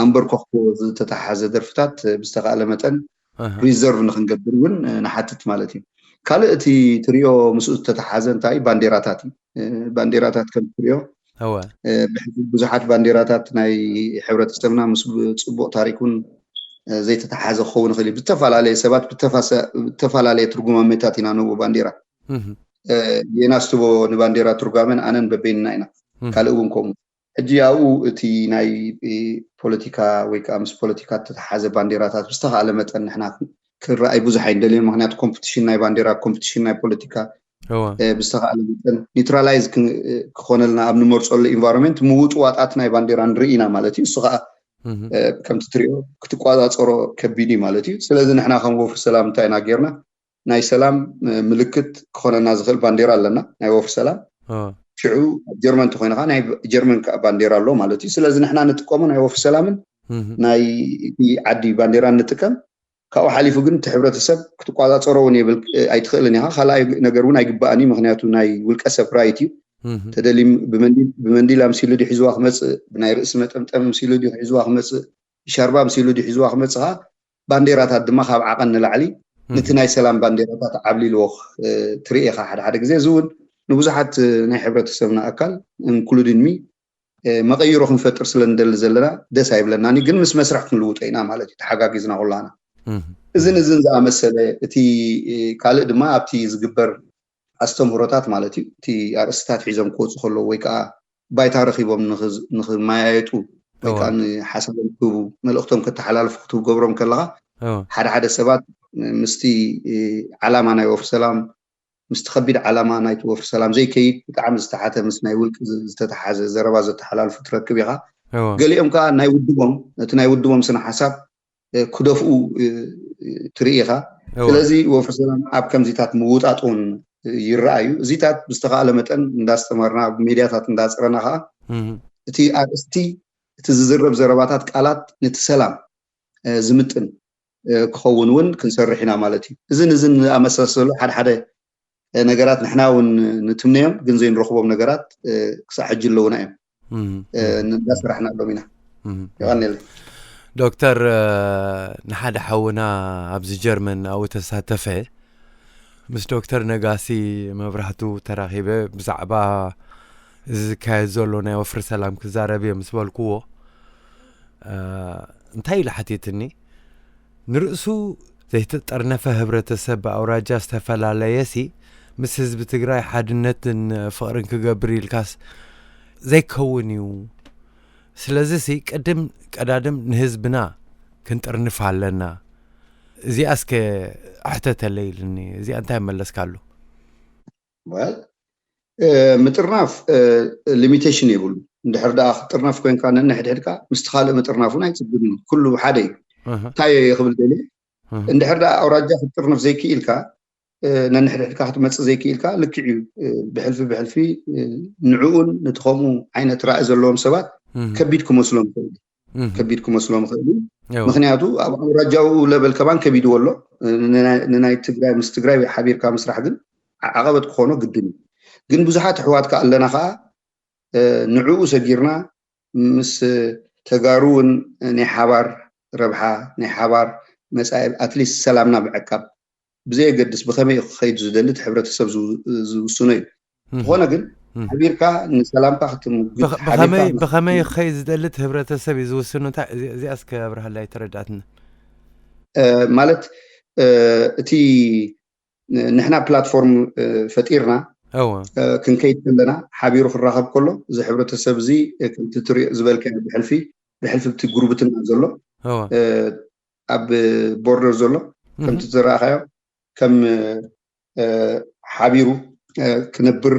ኣንበርከኽክዎ ዝተተሓሓዘ ደርፍታት ብዝተኻእለ መጠን ሪዘርቭ ንክንገብር እውን ንሓትት ማለት እዩ። ካልእ እቲ ትሪኦ ምስኡ ዝተተሓዘ እንታይ ባንዴራታት እዩ። ባንዴራታት ከም ትሪኦ ብዙሓት ባንዴራታት ናይ ሕብረተሰብና ምስ ፅቡቕ ታሪክ እውን ዘይተተሓዘ ክኸውን ይኽእል እዩ። ብዝተፈላለየ ሰባት ብዝተፈላለየ ትርጉማሜታት ኢና ንህቦ ባንዴራ። ጌና ስትቦ ንባንዴራ ትርጓመን ኣነን በበይንና ኢና። ካልእ እውን ከምኡ። ሕጂ ኣብኡ እቲ ናይ ፖለቲካ ወይ ከዓ ምስ ፖለቲካ እተተሓዘ ባንዴራታት ብዝተኻእለ መጠን ንሕና ክረኣይ ብዙሕ ኣይንደልዮን። ምክንያቱ ኮምፒቲሽን ናይ ባንዴራ፣ ኮምፒቲሽን ናይ ፖለቲካ ብዝተኻእለ መጠን ኒውትራላይዝ ክኾነልና ኣብ ንመርፀሉ ኢንቫይሮንመንት ምውጥዋጣት ናይ ባንዴራ ንርኢ ኢና ማለት እዩ። እሱ ከዓ ከምቲ ትሪኦ ክትቋፃፀሮ ከቢድ እዩ ማለት እዩ። ስለዚ ንሕና ከም ወፍሪ ሰላም እንታይ ኢና ጌርና? ናይ ሰላም ምልክት ክኾነና ዝኽእል ባንዴራ ኣለና፣ ናይ ወፍሪ ሰላም። ሽዑ ኣብ ጀርመን እንተኮይንካ ናይ ጀርመን ከዓ ባንዴራ ኣሎ ማለት እዩ። ስለዚ ንሕና ንጥቀሞ ናይ ወፍሪ ሰላምን ናይ ዓዲ ባንዴራ ንጥቀም። ካብኡ ሓሊፉ ግን እቲ ሕብረተሰብ ክትቋፃፀሮ እውን የብል ኣይትኽእልን ኢኻ። ካልኣይ ነገር እውን ኣይግባእን እዩ፣ ምክንያቱ ናይ ውልቀ ሰብ ራይት እዩ። ተደሊ ብመንዲል ኣምሲሉ ድዩ ሒዝዋ ክመፅእ፣ ብናይ ርእሲ መጠምጠም ኣምሲሉ ድዩ ሒዝዋ ክመፅእ፣ ብሻርባ ኣምሲሉ ድዩ ሒዝዋ ክመፅእ ከዓ ባንዴራታት ድማ ካብ ዓቐን ንላዕሊ ነቲ ናይ ሰላም ባንዴራታት ዓብሊልዎ ትርኢ ኢኻ ሓደ ሓደ ግዜ። እዚ እውን ንብዙሓት ናይ ሕብረተሰብና ኣካል እንክሉድን ሚ መቐይሮ ክንፈጥር ስለ ንደሊ ዘለና ደስ ኣይብለናን እዩ። ግን ምስ መስርሕ ክንልውጦ ኢና ማለት እዩ፣ ተሓጋጊዝና ኩላና። እዝን እዝን ዝኣመሰለ እቲ ካልእ ድማ ኣብቲ ዝግበር ኣስተምህሮታት ማለት እዩ፣ እቲ ኣርእስታት ሒዞም ክወፁ ከለዉ ወይ ከዓ ባይታ ረኺቦም ንኽመያየጡ ወይ ከዓ ንሓሳቦም ክህቡ መልእኽቶም ከተሓላልፉ ክትገብሮም ከለኻ ሓደ ሓደ ሰባት ምስቲ ዓላማ ናይ ወፍሪ ሰላም ምስቲ ከቢድ ዓላማ ናይቲ ወፍሪ ሰላም ዘይከይድ ብጣዕሚ ዝተሓተ ምስ ናይ ውልቂ ዝተተሓዘ ዘረባ ዘተሓላልፉ ትረክብ ኢኻ። ገሊኦም ከዓ ናይ ውድቦም ነቲ ናይ ውድቦም ስነ ሓሳብ ክደፍኡ ትርኢ ኢኻ። ስለዚ ወፍሪ ሰላም ኣብ ከምዚታት ምውጣጥ እውን ይረኣዩ። እዚታት ብዝተኻእለ መጠን እንዳስተማርና ብሜድያታት እንዳፅረና ከዓ እቲ ኣርእስቲ እቲ ዝዝረብ ዘረባታት ቃላት ነቲ ሰላም ዝምጥን ክኸውን እውን ክንሰርሕ ኢና ማለት እዩ። እዝን እዝን ዝኣመሳሰሉ ሓደ ሓደ ነገራት ንሕና እውን ንትምነዮም ግን ዘይንረኽቦም ነገራት ክሳዕ ሕጂ ኣለውና እዮም። እንዳሰራሕና ኣሎም ኢና። ይቐንየለይ። ዶክተር፣ ንሓደ ሓውና ኣብዚ ጀርመን ኣብኡ ተሳተፈ ምስ ዶክተር ነጋሲ መብራህቱ ተራኺበ ብዛዕባ እዚ ዝካየድ ዘሎ ናይ ወፍሪ ሰላም ክዛረብ እየ ምስ በልክዎ እንታይ ኢሉ ሓቲትኒ፣ ንርእሱ ዘይተጠርነፈ ህብረተሰብ ብኣውራጃ ዝተፈላለየ ሲ ምስ ህዝቢ ትግራይ ሓድነትን ፍቕርን ክገብር ኢልካስ ዘይከውን እዩ። ስለዚ ሲ ቅድም ቀዳድም ንህዝብና ክንጥርንፍ ኣለና። እዚኣ እስከ ኣሕተተለ ኢልኒ። እዚኣ እንታይ መለስካሉ? ምጥርናፍ ሊሚቴሽን የብሉ። እንድሕር ደኣ ክትጥርነፍ ኮይንካ ነንሕድሕድካ ምስቲ ካልእ ምጥርናፍ እውን ኣይፅግምን እዩ። ኩሉ ሓደ እዩ። እንታይ እየ ክብል ደልየ፣ እንድሕር ደኣ ኣውራጃ ክትጥርነፍ ዘይክኢልካ፣ ነንሕድሕድካ ክትመፅእ ዘይክኢልካ፣ ልክዕ እዩ። ብሕልፊ ብሕልፊ ንዕኡን ነቲ ከምኡ ዓይነት ራእይ ዘለዎም ሰባት ከቢድ ክመስሎም ይኽእል እዩ። ከቢድ ክመስሎም ይኽእል እዩ። ምክንያቱ ኣብ ኣውራጃኡ ለበል ከማን ከቢድዎ ኣሎ። ንናይ ትግራይ ምስ ትግራይ ሓቢርካ ምስራሕ ግን ዓቐበት ክኾኖ ግድን እዩ። ግን ብዙሓት ኣሕዋት ከኣ ኣለና ከኣ ንዕኡ ሰጊርና ምስ ተጋሩ እውን ናይ ሓባር ረብሓ፣ ናይ ሓባር መጻኢ፣ ኣትሊስት ሰላምና ምዕቃብ ብዘየገድስ ብኸመይ እዩ ክኸይድ ዝደሊ እቲ ሕብረተሰብ ዝውስኖ እዩ። ዝኾነ ግን ሓቢርካ ንሰላምካ ክትምጉት ብኸመይ ብኸመይ ክኸይድ ዝደሊ እቲ ሕብረተሰብ እዩ ዝውስኑ? እንታይ እዚኣ እስከ ኣብርሃላይ ተረዳእትና። ማለት እቲ ንሕና ፕላትፎርም ፈጢርና ክንከይድ ከለና ሓቢሩ ክራኸብ ከሎ እዚ ሕብረተሰብ እዚ ከምቲ ትሪኦ ዝበልካ ብሕልፊ ብሕልፊ እቲ ጉርብትና ዘሎ ኣብ ቦርደር ዘሎ ከምቲ ዝረኣኻዮ ከም ሓቢሩ ክነብር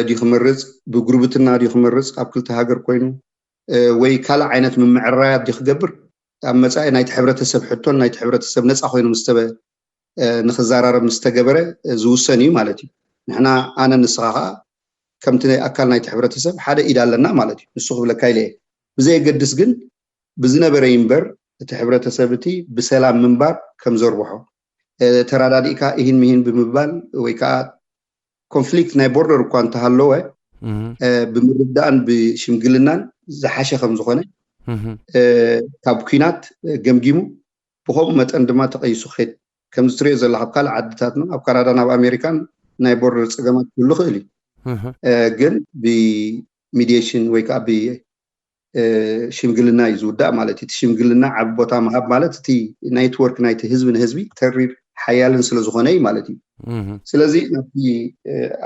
ድዩ ክመርፅ፣ ብጉርብትና ድዩ ክመርፅ፣ ኣብ ክልተ ሃገር ኮይኑ ወይ ካልእ ዓይነት ምምዕራያት ድዩ ክገብር ኣብ መፃኢ ናይቲ ሕብረተሰብ ሕቶን ናይቲ ሕብረተሰብ ነፃ ኮይኑ ምስተበ ንክዘራረብ ምስተገበረ ዝውሰን እዩ ማለት እዩ። ንሕና ኣነ ንስኻ ከዓ ከምቲ ኣካል ናይቲ ሕብረተሰብ ሓደ ኢድ ኣለና ማለት እዩ። ንሱ ክብለካ ኢለ እየ። ብዘየገድስ ግን ብዝነበረ ይንበር እቲ ሕብረተሰብ እቲ ብሰላም ምንባር ከም ዘርብሖ ተራዳዲእካ ኢሂን ምሂን ብምባል ወይ ከዓ ኮንፍሊክት ናይ ቦርደር እኳ እንተሃለወ ብምርዳእን ብሽምግልናን ዝሓሸ ከም ዝኾነ ካብ ኲናት ገምጊሙ ብከምኡ መጠን ድማ ተቐይሱ ክኸድ ከምዚ ትሪኦ ዘለካ ኣብ ካልእ ዓድታትና ኣብ ካናዳን ኣብ ኣሜሪካን ናይ ቦርደር ፀገማት ክህሉ ክእል እዩ። ግን ብሚዲሽን ወይ ከዓ ሽምግልና እዩ ዝውዳእ ማለት እዩ። እቲ ሽምግልና ዓብ ቦታ ምሃብ ማለት እቲ ናይትወርክ ናይቲ ህዝቢ ንህዝቢ ተሪር ሓያልን ስለ ዝኾነ እዩ ማለት እዩ። ስለዚ ናብቲ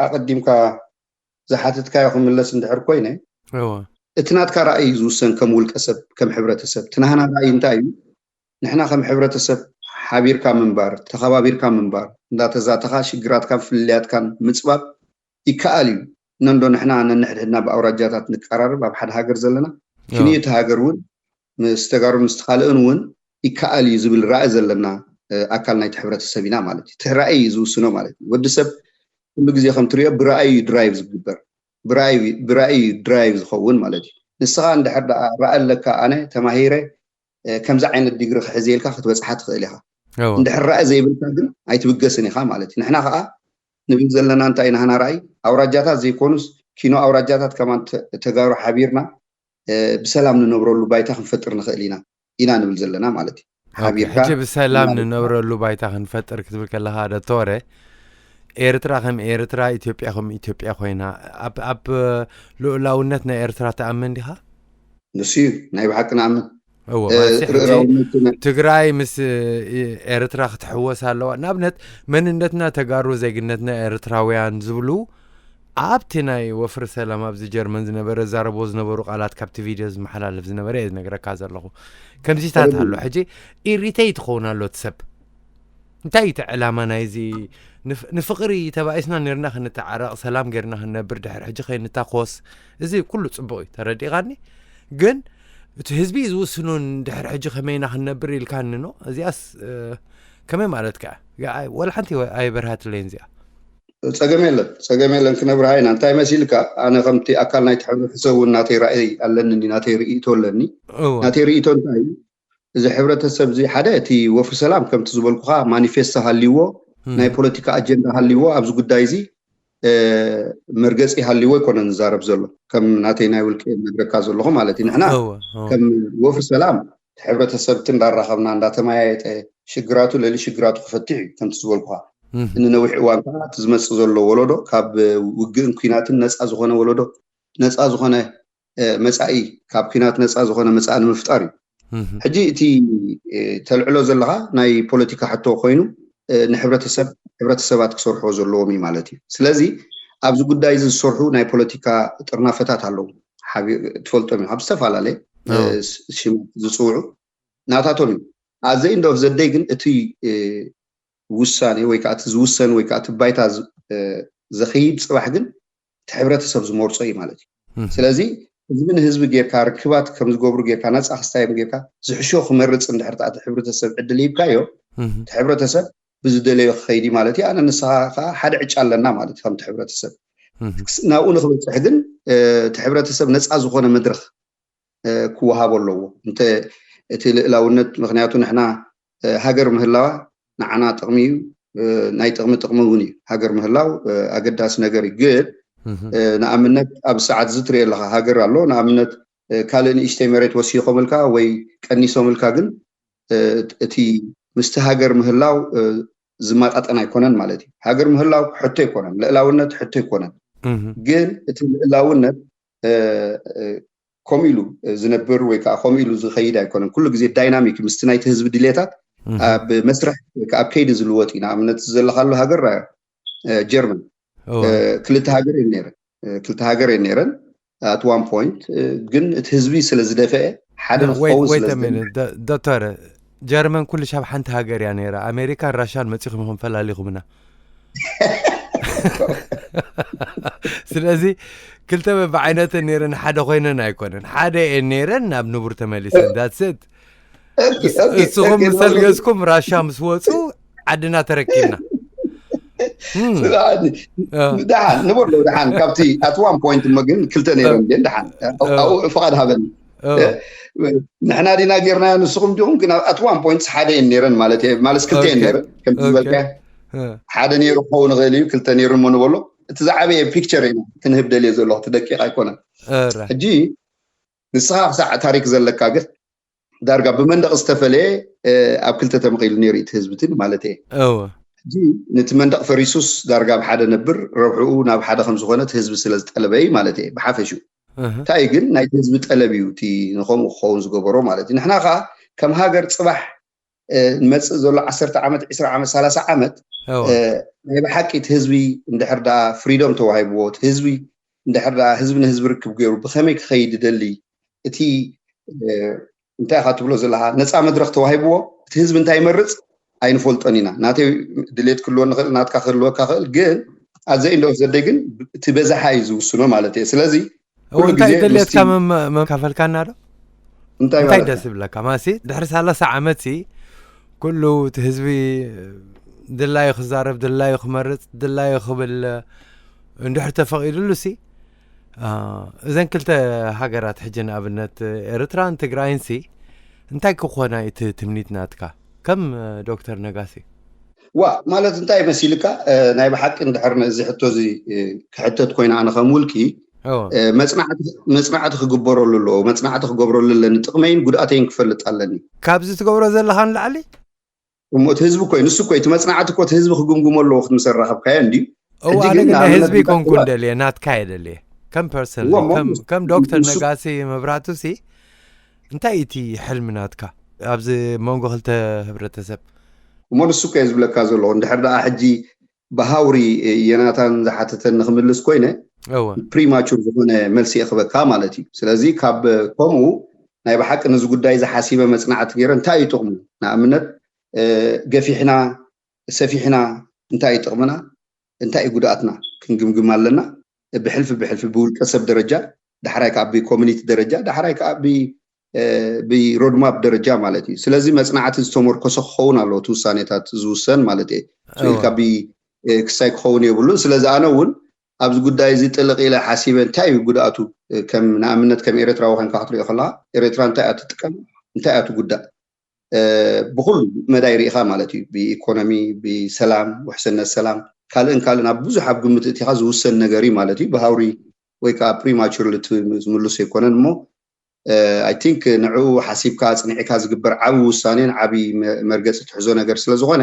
ኣቐዲምካ ዝሓትትካዮ ክምለስ እንድሕር ኮይነ እቲ ናትካ ራእይ እዩ ዝውሰን ከም ውልቀ ሰብ ከም ሕብረተሰብ እቲ ናህና ራእይ እንታይ እዩ? ንሕና ከም ሕብረተሰብ ሓቢርካ ምንባር ተኸባቢርካ ምንባር እንዳተዛተኻ ሽግራትካን ፍልልያትካን ምፅባብ ይከኣል እዩ። ነንዶ ንሕና ነንሕድሕድና ብኣውራጃታት ንቀራረብ ኣብ ሓደ ሃገር ዘለና ሽኒ እቲ ሃገር እውን ምስ ተጋሩ ምስ ካልእን እውን ይከኣል እዩ ዝብል ራእይ ዘለና ኣካል ናይቲ ሕብረተሰብ ኢና ማለት እዩ። እቲ ራእይ እዩ ዝውስኖ ማለት እዩ። ወዲ ሰብ ኩሉ ግዜ ከም ትሪኦ ብራእይ እዩ ድራይቭ ዝግበር፣ ብራእይ እዩ ድራይቭ ዝኸውን ማለት እዩ። ንስኻ እንድሕር ደኣ ራእይ ኣለካ ኣነ ተማሂረ ከምዚ ዓይነት ዲግሪ ክሕዘ ኢልካ ክትበፅሓ ትኽእል ኢኻ። እንድሕር ራእይ ዘይብልካ ግን ኣይትብገስን ኢኻ ማለት እዩ። ንሕና ከዓ ንብል ዘለና እንታይ ኢና ሃና ራእይ ኣውራጃታት ዘይኮኑስ ኪኖ ኣውራጃታት ከማን ተጋሩ ሓቢርና ብሰላም ንነብረሉ ባይታ ክንፈጥር ንኽእል ኢና ኢና ንብል ዘለና ማለት እዩ። ሓቢርካ ሕጂ ብሰላም ንነብረሉ ባይታ ክንፈጥር ክትብል ከለካ ዶክተር፣ ኤርትራ ከም ኤርትራ፣ ኢትዮጵያ ከም ኢትዮጵያ ኮይና ኣብ ልኡላውነት ናይ ኤርትራ ትኣምን ዲኻ? ንሱ እዩ ናይ ብሓቂ ንኣምን። ትግራይ ምስ ኤርትራ ክትሕወስ ኣለዋ። ንኣብነት መንነትና ተጋሩ ዜግነትና ኤርትራውያን ዝብሉ ኣብቲ ናይ ወፍሪ ሰላም ኣብዚ ጀርመን ዝነበረ ዛረቦ ዝነበሩ ቃላት ካብቲ ቪድዮ ዝመሓላለፍ ዝነበረ እየ ዝነግረካ ዘለኹ። ከምዚታት ኣሎ ሕጂ ኢሪተይ ትኸውን ኣሎ እቲ ሰብ እንታይ እቲ ዕላማ ናይዚ ንፍቕሪ ተባኢስና ነርና ክንተዓረቕ ሰላም ገርና ክንነብር ድሕር ሕጂ ከይንታኮስ እዚ ኩሉ ፅቡቕ እዩ ተረዲቓኒ። ግን እቲ ህዝቢ ዝውስኑን ድሕር ሕጂ ከመይና ክንነብር ኢልካኒ ኖ እዚኣስ ከመይ ማለት ከ ወላ ሓንቲ ኣይበርሃትለይን እዚኣ። ፀገም የለን፣ ፀገም የለን፣ ክነብርሃ ኢና። እንታይ መሲልካ፣ ኣነ ከምቲ ኣካል ናይቲ ሕብረተሰብ እውን ናተይ ራእይ ኣለኒ፣ ናተይ ርእይቶ ኣለኒ። ናተይ ርእይቶ እንታይ እዩ? እዚ ሕብረተሰብ እዚ ሓደ እቲ ወፍሪ ሰላም ከምቲ ዝበልኩኻ ማኒፌስቶ ሃልይዎ፣ ናይ ፖለቲካ ኣጀንዳ ሃልይዎ ኣብዚ ጉዳይ እዚ መርገፂ ሃልይዎ ኣይኮነን ዝዛረብ ዘሎ። ከም ናተይ ናይ ውልቂ ነግረካ ዘለኹ ማለት እዩ። ንሕና ከም ወፍሪ ሰላም እቲ ሕብረተሰብ እቲ እንዳራኸብና እንዳተመያየጠ ሽግራቱ ልዕሊ ሽግራቱ ክፈትሕ እዩ ከምቲ ዝበልኩኻ። ንነዊሕ እዋን ከዓ እቲ ዝመፅእ ዘሎ ወለዶ ካብ ውግእን ኲናትን ነፃ ዝኾነ ወለዶ ነፃ ዝኾነ መፃኢ ካብ ኲናት ነፃ ዝኾነ መፃኢ ንምፍጣር እዩ። ሕጂ እቲ ተልዕሎ ዘለኻ ናይ ፖለቲካ ሕቶ ኮይኑ ንሕብረተሰብ ሕብረተሰባት ክሰርሕዎ ዘለዎም እዩ ማለት እዩ። ስለዚ ኣብዚ ጉዳይ እዚ ዝሰርሑ ናይ ፖለቲካ ጥርናፈታት ኣለዉ። ትፈልጦም እዮም ኣብ ዝተፈላለየ ሽማት ዝፅውዑ ናታቶም እዩ። ኣዘ ኢንድ ኦፍ ዘደይ ግን እቲ ውሳኔ ወይ ከዓ እቲ ዝውሰን ወይ ከዓ እቲ ባይታ ዘኽይድ ፅባሕ ግን እቲ ሕብረተሰብ ዝመርፆ እዩ ማለት እዩ። ስለዚ ህዝቢ ንህዝቢ ጌርካ ርክባት ከም ዝገብሩ ጌርካ ነፃ ክስታዮም ጌርካ ዝሕሾ ክመርፅ እንድሕር እቲ ሕብረተሰብ ዕድል ሂብካዮ እቲ ሕብረተሰብ ብዝደለዮ ክኸይድ ማለት እዩ። ኣነ ንስኻ ከዓ ሓደ ዕጫ ኣለና ማለት እዩ ከምቲ ሕብረተሰብ ናብኡ ንክበፅሕ ግን እቲ ሕብረተሰብ ነፃ ዝኾነ መድረክ ክወሃቦ ኣለዎ። እንተ እቲ ልእላውነት ምክንያቱ ንሕና ሃገር ምህላዋ ንዓና ጥቕሚ እዩ፣ ናይ ጥቕሚ ጥቕሚ እውን እዩ። ሃገር ምህላው ኣገዳሲ ነገር እዩ። ግን ንኣብነት ኣብ ሰዓት እዚ ትሪኦ ኣለካ፣ ሃገር ኣሎ፣ ንኣብነት ካልእ ንእሽተይ መሬት ወሲኾምልካ ወይ ቀኒሶምልካ፣ ግን እቲ ምስቲ ሃገር ምህላው ዝማጣጠን ኣይኮነን ማለት እዩ። ሃገር ምህላው ሕቶ ኣይኮነን፣ ልእላውነት ሕቶ ኣይኮነን። ግን እቲ ልእላውነት ከምኡ ኢሉ ዝነብር ወይ ከዓ ከምኡ ኢሉ ዝኸይድ ኣይኮነን። ኩሉ ግዜ ዳይናሚክ ምስቲ ናይቲ ህዝቢ ድሌታት ኣብ መስርሕ ወይ ከዓ ኣብ ከይዲ ዝልወጥ እዩ። ንኣብነት ዘለካሉ ሃገር ጀርመን ክልተ ሃገር እየን ነይረን፣ ክልተ ሃገር እየን ነይረን ኣት ዋን ፖይንት። ግን እቲ ህዝቢ ስለ ዝደፈአ ሓደ ንክኸውን ስለ ዝደለ ዶክተር፣ ጀርመን ኩሉ ሻብ ሓንቲ ሃገር እያ ነይራ። ኣሜሪካን ራሻን መፂኹም ኢኹም ፈላሊኹምና። ስለዚ ክልተ በብዓይነተን ነይረን ሓደ ኮይነን ኣይኮነን፣ ሓደ እየን ነይረን ናብ ንቡር ተመሊሰን። ዳትስት እስኹም ምስ ኣልገዝኩም ራሻ ምስ ወፁ ዓድና ተረኪብና። ደሓን ንበሎ ደሓን ካብቲ ኣት ዋን ፖይንት እሞ ግን ክልተ ነይረን ን ደሓን ኣብኡ ፍቓድ ሃበኒ። ንሕና ዲና ጌርናዮ ንስኹም ዲኹም? ግን ኣት ዋን ፖይንት ሓደ እየን ነይረን ማለት እየ። ማለት ክልተ እየን ነይረን ከምቲ ዝበልካ ሓደ ነይሩ ክኸውን ይኽእል እዩ፣ ክልተ ነይሩ እሞ ንበሎ። እቲ ዝዓበየ ፒክቸር ኢና ክንህብ ደልየ ዘለኹ፣ እቲ ደቂቕ ኣይኮነን። ሕጂ ንስኻ ክሳዕ ታሪክ ዘለካ ግን ዳርጋ ብመንደቕ ዝተፈለየ ኣብ ክልተ ተመቒሉ ነይሩ እቲ ህዝብትን ማለት እየ። ሕጂ ነቲ መንደቕ ፈሪሱስ ዳርጋ ኣብ ሓደ ነብር ረብሕኡ ናብ ሓደ ከም ዝኾነ እቲ ህዝቢ ስለ ዝጠለበ እዩ ማለት እየ ብሓፈሽኡ። እንታይ ግን ናይቲ ህዝቢ ጠለብ እዩ እቲ ንኸምኡ ክኸውን ዝገበሮ ማለት እዩ። ንሕና ከዓ ከም ሃገር ፅባሕ ንመፅእ ዘሎ ዓሰርተ ዓመት፣ ዕስራ ዓመት፣ ሰላሳ ዓመት ናይ ብሓቂ እቲ ህዝቢ እንድሕር ዳ ፍሪዶም ተዋሂብዎ፣ እቲ ህዝቢ እንድሕር ዳ ህዝቢ ንህዝቢ ርክብ ገይሩ ብኸመይ ክኸይድ ይደሊ፣ እቲ እንታይ ኢኻ ትብሎ ዘለኻ ነፃ መድረኽ ተዋሂብዎ፣ እቲ ህዝቢ እንታይ ይመርፅ ኣይንፈልጦን ኢና። ናተይ ድሌት ክህልወኒ ክእል፣ ናትካ ክህልወካ ክእል፣ ግን ኣዘ ኢንድ ኦፍ ዘደይ ግን እቲ በዛሓ እዩ ዝውስኖ ማለት እየ። ስለዚ ኩሉ እንታይ ግዜ ደልየትካ ምስቲ መም- መካፈልካና ዶ? እንታይ እንታይ ማለት ደስ ይብለካ ማሲ? ድሕሪ ሰላሳ ዓመት ሲ ኩሉ እቲ ህዝቢ ድላዩ ክዛረብ፣ ድላዩ ክመርፅ፣ ድላዩ ክብል እንድሕር ተፈቒዱሉ ሲ አ፣ እዘን ክልተ ሃገራት ሕጂ ንኣብነት ኤርትራን ትግራይን ሲ እንታይ ክኾና እቲ ትምኒት ናትካ ከም ዶክተር ነጋሲ? ዋ ማለት እንታይ መሲልካ፣ ናይ ብሓቂ እንድሕር ነዚ ሕቶ እዚ ክሕተት ኮይነ ኣነ ከም ውልቂ መፅናዕቲ ክግበረሉ ኣለዎ። መፅናዕቲ ክገብረሉ ኣለኒ፣ ጥቕመይን ጉድኣተይን ክፈልጥ ኣለኒ። ካብዚ ትገብሮ ዘለኻ ንላዕሊ እሞ እቲ ህዝቢ እኮ እዩ፣ ንሱ እኮ እዩ፣ እቲ መፅናዕቲ እኮ እቲ ህዝቢ ክግምግሞ ኣለዎ፣ ክትምሰራኸብካዮ እንድዩ። እዋ ሕጂ ኣነ ግን ግን ናይ ንኣብነት ህዝቢ ጉዳይ ኮንኩ እዋ- እንደልየ ናትካ የደልየ ከም ፐርሰን እዎ፣ እሞ ከም ንሱ- ከም ዶክተር ንሱ- ነጋሲ መብራቱ ሲ እንታይ እቲ ሕልሚ ናትካ ኣብዚ መንጎ ክልተ ህብረተሰብ? እሞ ንሱ እኮ እየ ዝብለካ ዘለኹ። እንድሕር ደኣ ሕጂ ብሃውሪ ዮናታን ዝሓተተኒ ክምልስ ኮይነ እወ ፕሪማቹር ዝኾነ መልሲ እየ ክበካ ማለት እዩ። ስለዚ ካብ ከምኡ ናይ ብሓቂ ነዚ ጉዳይ ዝሓሲበ መፅናዕቲ ገይረ እንታይ እዩ ጥቕሙ? ንኣብነት ገፊሕና ሰፊሕና እንታይ እዩ ጥቕምና እንታይ እዩ ጉድኣትና ክንግምግም ኣለና። ብሕልፊ ብሕልፊ ብውልቀ ሰብ ደረጃ ዳሕራይ ከዓ ብኮሚኒቲ ደረጃ ዳሕራይ ከዓ ብሮድማፕ ደረጃ ማለት እዩ። ስለዚ መፅናዕቲ ዝተመርኮሰ ክኸውን ኣለዎ እቲ ውሳኔታት ዝውሰን ማለት እየ። ስኢልካ ክሳይ ክኸውን የብሉን። ስለዚ ኣነ እውን ኣብዚ ጉዳይ እዚ ጥልቕ ኢለ ሓሲበ እንታይ እዩ ጉድኣቱ፣ ከም ንኣብነት ከም ኤርትራዊ ኮንካ ክትሪኦ ከለካ ኤርትራ እንታይ እያ ትጥቀም እንታይ እያ ትጉዳእ ብኩሉ መዳይ ርኢኻ ማለት እዩ። ብኢኮኖሚ፣ ብሰላም፣ ውሕስነት ሰላም፣ ካልእን ካልእን ኣብ ብዙሕ ኣብ ግምት እቲኻ ዝውሰን ነገር እዩ ማለት እዩ። ብሃውሪ ወይ ከዓ ፕሪማቹርሊ ዝምልሶ ኣይኮነን እሞ ኣይ ቲንክ ንዕኡ ሓሲብካ ኣፅኒዕካ ዝግበር ዓብዪ ውሳኔን ዓብዪ መርገፂ ትሕዞ ነገር ስለ ዝኾነ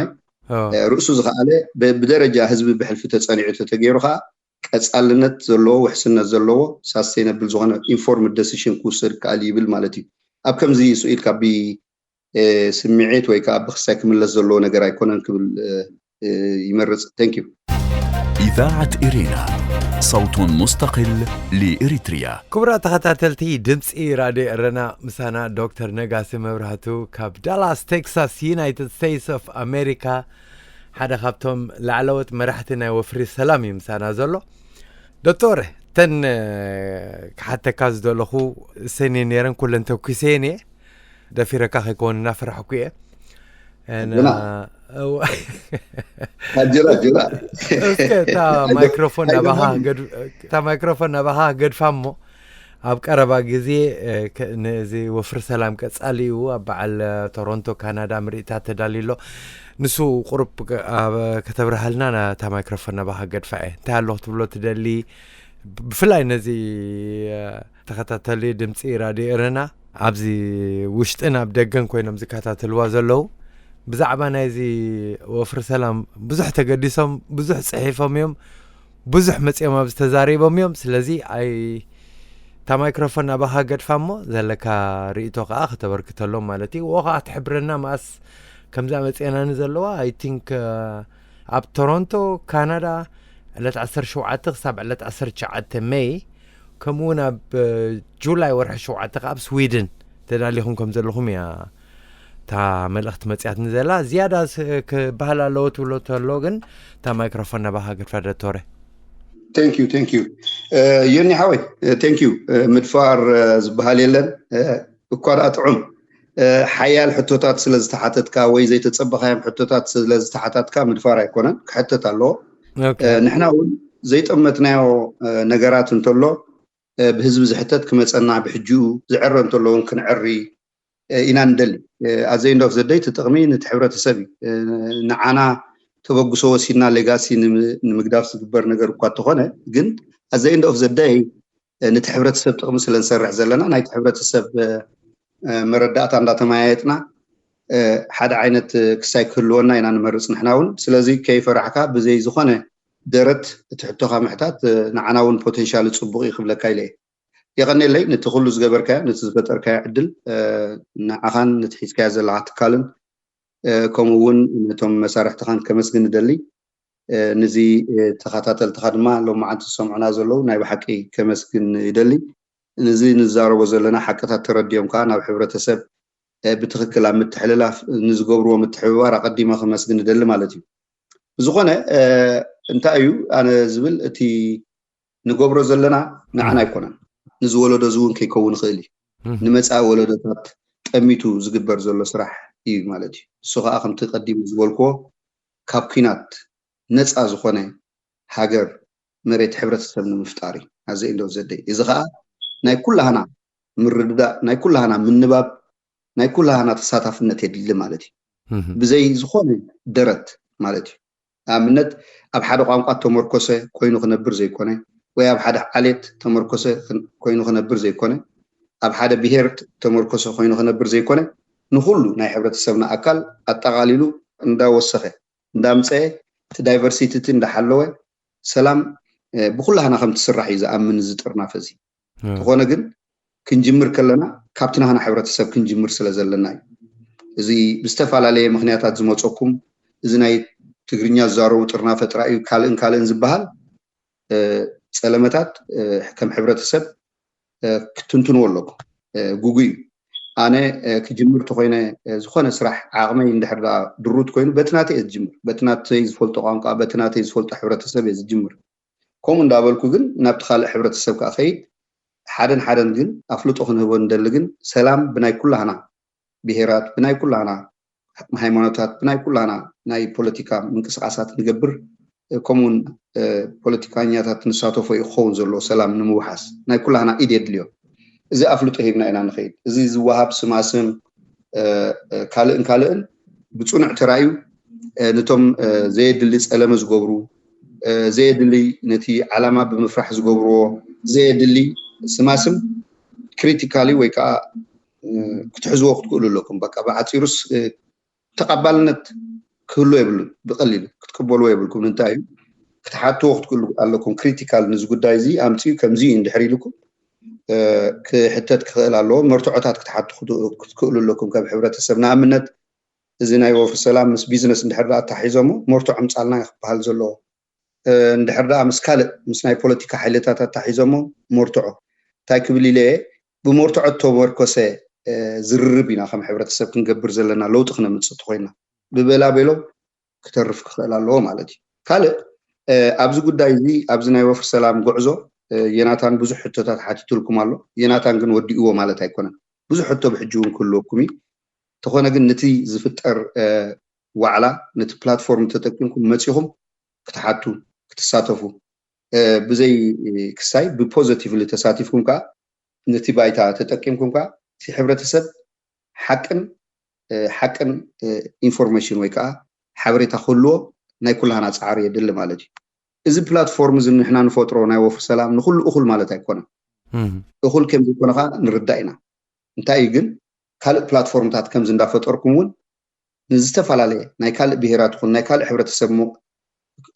ርእሱ ዝኸኣለ ብደረጃ ህዝቢ ብሕልፊ ተፀኒዑ ተተገይሩ ከዓ ቀፃልነት ዘለዎ ውሕስነት ዘለዎ ሳስቴነብል ዝኾነ ኢንፎርምድ ደሲሽን ክውሰድ ይከኣል ይብል ማለት እዩ። ኣብ ከምዚ ስኢልካ ስምዒት ወይ ከዓ ብክሳይ ክምለስ ዘለዎ ነገር ኣይኮነን ክብል ይመርፅ። Thank you. إذاعة إرينا، صوت مستقل لإريتريا. ክቡራት ተኸታተልቲ ድምፂ ራድዮ ኤረና ምሳና ዶክተር ነጋሲ መብራህቱ ካብ ዳላስ ቴክሳስ ዩናይትድ ስቴትስ ኦፍ ኣሜሪካ ሓደ ካብቶም ላዕለዎት መራሕቲ ናይ ወፍሪ ሰላም እዩ ምሳና ዘሎ። ዶክተር ተን ክሓተካ ዝደለኹ እሰን ነይረን ኩለን ተኩሰየን እየ ደፊረካ ከይከውን እናፈራሕኩ እየ። ጅራ ጅራ እስከ እታ ማይክሮፎን ናባኻ ገድ- እታ ማይክሮፎን ናባኻ ገድፋ እሞ ኣብ ቀረባ ግዜ እ፣ ከ- ነዚ ወፍሪ ሰላም ቀጻሊ እዩ ኣብ በዓል እ፣ ቶሮንቶ ካናዳ ምርኢታት ተዳልዩ ኣሎ። ንሱ ቁሩብ ከ- ኣብ- ከተብርሃልና ናታ ማይክሮፎን ናባኻ ገድፋ እየ። እንታይ ኣሎ ክትብሎ ትደሊ? ብፍላይ ነዚ እ፣ ተኸታተሊ ድምፂ ራድዮ ኤረና ኣብዚ ውሽጥን ኣብ ደገን ኮይኖም ዝከታተልዋ ዘለዉ፣ ብዛዕባ ናይዚ ወፍሪ ሰላም ብዙሕ ተገዲሶም፣ ብዙሕ ፅሒፎም እዮም፣ ብዙሕ መፂኦም ኣብዚ ተዛሪቦም እዮም። ስለዚ ኣይ እታ ማይክሮፎን ናባኻ ገድፋ እሞ ዘለካ ርእይቶ ከዓ ከተበርክተሎም ማለት እዩ። ወ ከዓ ትሕብረና መኣስ ከምዛ መፅአናኒ ዘለዋ። I think ኣብ ቶሮንቶ ካናዳ ዕለት ዓሰርተ ሸውዓተ ክሳብ ዕለት ዓሰርተ ትሽዓተ ሜይ፣ ከምኡ እውን ኣብ ጁላይ ወርሒ ሸውዓተ ከዓ ኣብ ስዊድን ተዳሊኹም ከም ዘለኹም እያ እታ መልእኽቲ መፅያትኒ ዘላ። ዝያዳ ስ- ክበሃል ኣለዎ ትብሎ ተሎ ግን እታ ማይክሮፎን ናባኻ ገድፋ ዶክተረ። Thank you, thank you. ዮኒ ሓወይ፣ thank you። ምድፋር ዝበሃል የለን። እኳ ደኣ ጥዑም ሓያል ሕቶታት ስለ ዝተሓተትካ ወይ ዘይተጸበኻዮም ሕቶታት ስለ ዝተሓታትካ ምድፋር ኣይኮነን፣ ክሕተት ኣለዎ። ንሕና እውን ዘይጠመትናዮ ነገራት እንተሎ ብህዝቢ ዝሕተት ክመጸና፣ ብሕጂኡ ዝዕረ እንተሎ እውን ክንዕሪ ኢና ንደሊ። ኣዘይ እንዶ ዘደይ እቲ ጥቕሚ ነቲ ሕብረተሰብ እዩ። ንዓና ተበግሶ ወሲድና ሌጋሲ ንምግዳፍ ዝግበር ነገር እኳ እንተኾነ፣ ግን ኣዘይ እንዶ ዘደይ ነቲ ሕብረተሰብ ጥቕሚ ስለ ንሰርሕ ዘለና ናይቲ ሕብረተሰብ መረዳእታ እንዳተመያየጥና ሓደ ዓይነት ክሳይ ክህልወና ኢና ንመርፅ ንሕና እውን። ስለዚ ከይፈራሕካ ብዘይ ዝኾነ ደረት እቲ ሕቶኻ ምሕታት ንዓና እውን ፖቴንሻል ፅቡቕ እዩ ክብለካ ኢለ እየ። የቐኔለይ ነቲ ኩሉ ዝገበርካዮ፣ ነቲ ዝፈጠርካዮ ዕድል፣ ንዓኻን ነቲ ሒዝካዮ ዘለኻ ትካልን ከምኡ እውን ነቶም መሳርሕትኻን ከመስግን እደሊ። ንዚ ተኸታተልትኻ ድማ ሎማዓንቲ ዝሰምዑና ዘለዉ ናይ ብሓቂ ከመስግን ይደሊ። ንዚ ንዛረቦ ዘለና ሓቅታት ተረዲኦም ከዓ ናብ ሕብረተሰብ ብትኽክል ኣብ ምትሕልላፍ ንዝገብርዎ ምትሕብባር ኣቐዲመ ከመስግን እደሊ ማለት እዩ። ብዝኾነ እንታይ እዩ ኣነ ዝብል፣ እቲ ንገብሮ ዘለና ንዓና ኣይኮነን፣ ንዝወለዶ እዚ እውን ከይከውን ይኽእል እዩ። ንመፃኢ ወለዶታት ጠሚቱ ዝግበር ዘሎ ስራሕ እዩ ማለት እዩ። እሱ ከዓ ከምቲ ቀዲሙ ዝበልክዎ ካብ ኲናት ነፃ ዝኾነ ሃገር መሬት ሕብረተሰብ ንምፍጣር እዩ። ኣዘይ እንዶ ዘደይ እዚ ከዓ ናይ ኩላህና ምርድዳእ፣ ናይ ኩላህና ምንባብ፣ ናይ ኩላህና ተሳታፍነት የድሊ ማለት እዩ። ብዘይ ዝኾነ ደረት ማለት እዩ። ንኣብነት ኣብ ሓደ ቋንቋ ተመርኮሰ ኮይኑ ክነብር ዘይኮነ፣ ወይ ኣብ ሓደ ዓሌት ተመርኮሰ ኮይኑ ክነብር ዘይኮነ፣ ኣብ ሓደ ብሄር ተመርኮሰ ኮይኑ ክነብር ዘይኮነ፣ ንኹሉ ናይ ሕብረተሰብና ኣካል ኣጠቓሊሉ እንዳወሰኸ እንዳምፀአ፣ እቲ ዳይቨርሲቲቲ እንዳሓለወ፣ ሰላም ብኩላህና ከም ትስራሕ እዩ ዝኣምን እዚ ጥርናፈ እዚ። ተኾነ ግን ክንጅምር ከለና ካብቲ ናህና ሕብረተሰብ ክንጅምር ስለ ዘለና እዩ። እዚ ብዝተፈላለየ ምክንያታት ዝመፀኩም፣ እዚ ናይ ትግርኛ ዝዛረቡ ጥርናፈ ጥራይ እዩ፣ ካልእን ካልእን ዝበሃል ፀለመታት ከም ሕብረተሰብ ክትንትንዎ ኣለኩም። ጉጉይ እዩ። ኣነ ክጅምር ተኮይነ፣ ዝኾነ ስራሕ ዓቕመይ እንድሕር ድሩት ኮይኑ በቲ ናተይ እየ ዝጅምር። በቲ ናተይ ዝፈልጦ ቋንቋ፣ በቲ ናተይ ዝፈልጦ ሕብረተሰብ እየ ዝጅምር። ከምኡ እንዳበልኩ ግን ናብቲ ካልእ ሕብረተሰብ ከዓ ከይድ ሓደን ሓደን ግን ኣፍልጦ ክንህቦ ንደሊ ግን ሰላም ብናይ ኩላህና ብሄራት፣ ብናይ ኩላህና ሃይማኖታት፣ ብናይ ኩላህና ናይ ፖለቲካ ምንቅስቃሳት ንገብር፣ ከምኡውን ፖለቲካኛታት ንሳተፎ እዩ ክኸውን ዘለዎ ሰላም ንምውሓስ ናይ ኩላህና ኢድ የድልዮ። እዚ ኣፍልጦ ሂብና ኢና ንኸይድ። እዚ ዝወሃብ ስማስም ካልእን ካልእን ብፅኑዕ ተራእዩ ነቶም ዘየድሊ ፀለመ ዝገብሩ፣ ዘየድሊ ነቲ ዓላማ ብምፍራሕ ዝገብርዎ ዘየድሊ ስማስም ክሪቲካሊ ወይ ከዓ ክትሕዝዎ ክትክእሉ ኣለኩም። በቃ ብዓፂሩስ ተቐባልነት ክህሉ የብሉን። ብቐሊሉ ክትቅበልዎ የብልኩም። እንታይ እዩ ክትሓትዎ ክትክእሉ ኣለኩም። ክሪቲካል ንዚ ጉዳይ እዚ ኣምፅኡ ከምዚ እዩ እንድሕር ኢልኩም ክሕተት ክኽእል ኣለዎ። መርትዖታት ክትሓቱ ክትክእሉ ኣለኩም ከም ሕብረተሰብ። ንኣብነት እዚ ናይ ወፍሪ ሰላም ምስ ቢዝነስ እንድሕር ደኣ ኣታሒዞሞ መርትዖ ኣምፃልና ክበሃል ዘለዎ። እንድሕር ደኣ ምስ ካልእ ምስ ናይ ፖለቲካ ሓይልታት ኣታሒዞሞ መርትዖ እንታይ ክብል ኢለ እየ፣ ብመርትዖ ተመርኮሰ ዝርርብ ኢና ከም ሕብረተሰብ ክንገብር ዘለና ለውጢ ክነምፅእ ተኮይና ብበላ ቤሎ ክተርፍ ክኽእል ኣለዎ ማለት እዩ። ካልእ ኣብዚ ጉዳይ እዚ ኣብዚ ናይ ወፍሪ ሰላም ጉዕዞ ዮናታን ብዙሕ ሕቶታት ሓቲቱልኩም ኣሎ። ዮናታን ግን ወዲእዎ ማለት ኣይኮነን። ብዙሕ ሕቶ ብሕጂ እውን ክህልወኩም እዩ። ተኾነ ግን ነቲ ዝፍጠር ዋዕላ ነቲ ፕላትፎርም ተጠቂምኩም መፂኹም ክትሓቱ ክትሳተፉ ብዘይ ክሳይ ብፖዘቲቭሊ ተሳቲፍኩም ከዓ ነቲ ባይታ ተጠቂምኩም ከዓ እቲ ሕብረተሰብ ሓቅን ሓቅን ኢንፎርሜሽን ወይ ከዓ ሓበሬታ ክህልዎ ናይ ኩላህና ፃዕሪ የድሊ ማለት እዩ። እዚ ፕላትፎርም እዚ ንሕና ንፈጥሮ ናይ ወፍሪ ሰላም ንኩሉ እኹል ማለት ኣይኮነን። እኹል ከም ዘይኮነ ከዓ ንርዳእ ኢና። እንታይ እዩ ግን ካልእ ፕላትፎርምታት ከምዚ እንዳፈጠርኩም እውን ንዝተፈላለየ ናይ ካልእ ብሄራት ይኹን ናይ ካልእ ሕብረተሰብ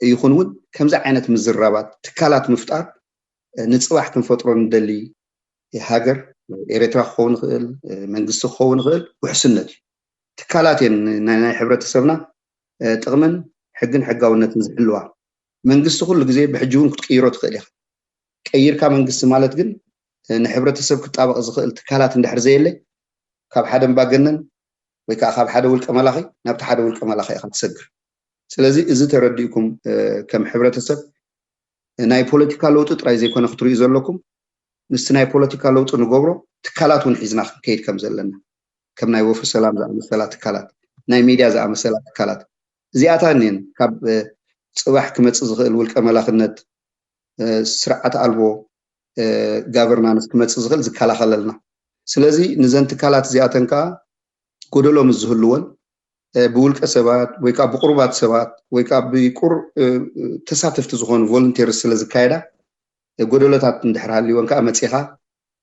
ይኹን እውን ከምዚ ዓይነት ምዝራባት ትካላት ምፍጣር ንፅባሕ ክንፈጥሮ ንደሊ ሃገር ኤርትራ ክኸውን ይኽእል መንግስቲ ክኸውን ይኽእል ውሕስነት እዩ። ትካላት እየን ናይ ሕብረተሰብና ጥቕምን ሕግን ሕጋውነትን ዝሕልዋ። መንግስቲ ኩሉ ግዜ ብሕጂ እውን ክትቅይሮ ትኽእል ኢኻ። ቀይርካ መንግስቲ ማለት ግን ንሕብረተሰብ ክጣበቕ ዝኽእል ትካላት እንድሕር ዘየለ ካብ ሓደ እምባገነን ወይ ከዓ ካብ ሓደ ውልቀ መላኺ ናብቲ ሓደ ውልቀ መላኺ ኢኻ ትሰግር። ስለዚ እዚ ተረዲእኩም ከም ሕብረተሰብ ናይ ፖለቲካ ለውጢ ጥራይ ዘይኮነ ክትርእዩ ዘለኩም ምስቲ ናይ ፖለቲካ ለውጢ ንገብሮ ትካላት እውን ሒዝና ክንከይድ ከም ዘለና ከም ናይ ወፍሪ ሰላም ዝኣመሰላ ትካላት ናይ ሚድያ ዝኣመሰላ ትካላት እዚኣታ እኒን ካብ ፅባሕ ክመፅእ ዝኽእል ውልቀ መላኽነት ስርዓት ኣልቦ ጋቨርናንስ ክመፅእ ዝኽእል ዝከላኸለልና። ስለዚ ንዘን ትካላት እዚኣተን ከዓ ጎደሎ ምስ ዝህልወን ብውልቀ ሰባት ወይ ከዓ ብቁሩባት ሰባት ወይ ከዓ ብቁር ተሳተፍቲ ዝኾኑ ቮለንቴርስ ስለ ዝካየዳ ጎደሎታት እንድሕር ሃልወን ከዓ መፂኻ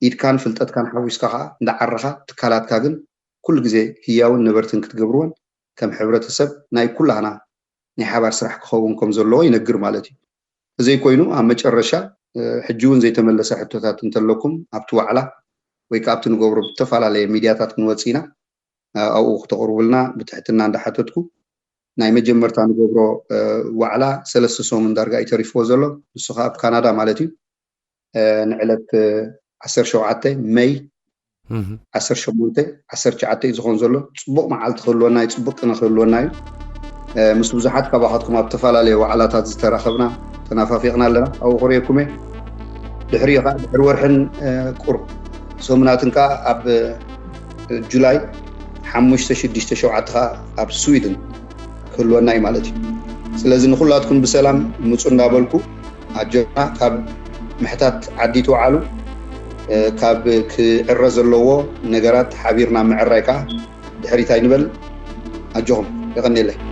ኢድካን ፍልጠትካን ሓዊስካ ከዓ እንዳዓረኻ ትካላትካ ግን ኩሉ ግዜ ህያውን ነበርትን ክትገብርወን ከም ሕብረተሰብ ናይ ኩላህና ናይ ሓባር ስራሕ ክኸውን ከም ዘለዎ ይነግር ማለት እዩ። እዘይ ኮይኑ ኣብ መጨረሻ ሕጂ እውን ዘይተመለሰ ሕቶታት እንተለኩም ኣብቲ ዋዕላ ወይ ከዓ ኣብቲ ንገብሮ ብተፈላለየ ሚድያታት ክንወፅእ ኢና ኣብኡ ክተቕርቡልና ብትሕትና እንዳሓተትኩ ናይ መጀመርታ ንገብሮ ዋዕላ ሰለስተ ሰሙን ዳርጋ እዩ ተሪፍዎ ዘሎ ንሱ ከዓ ኣብ ካናዳ ማለት እዩ ንዕለት ዓሰርተ ሸውዓተ መይ ዓሰርተ ሸሞንተ ዓሰርተ ትሽዓተ እዩ ዝኸውን ዘሎ ፅቡቕ መዓልቲ ክህልወና እዩ ፅቡቕ ቅነ ክህልወና እዩ ምስ ብዙሓት ካባኻትኩም ኣብ ዝተፈላለዩ ዋዕላታት ዝተራኸብና ተናፋፊቕና ኣለና ኣብኡ ክርእየኩም እየ ድሕሪኡ ከዓ ድሕሪ ወርሕን ቁሩብ ሰሙናትን ከዓ ኣብ ጁላይ ሓሙሽተ ሽዱሽተ ሸውዓተ ከዓ ኣብ ስዊድን ክህልወና እዩ ማለት እዩ ስለዚ ንኩላትኩም ብሰላም ምፁ እንዳበልኩ ኣጆና ካብ ምሕታት ዓዲ ትውዓሉ ካብ ክዕረ ዘለዎ ነገራት ሓቢርና ምዕራይ ከዓ ድሕሪት ኣይንበል ኣጆኹም የቐኒለይ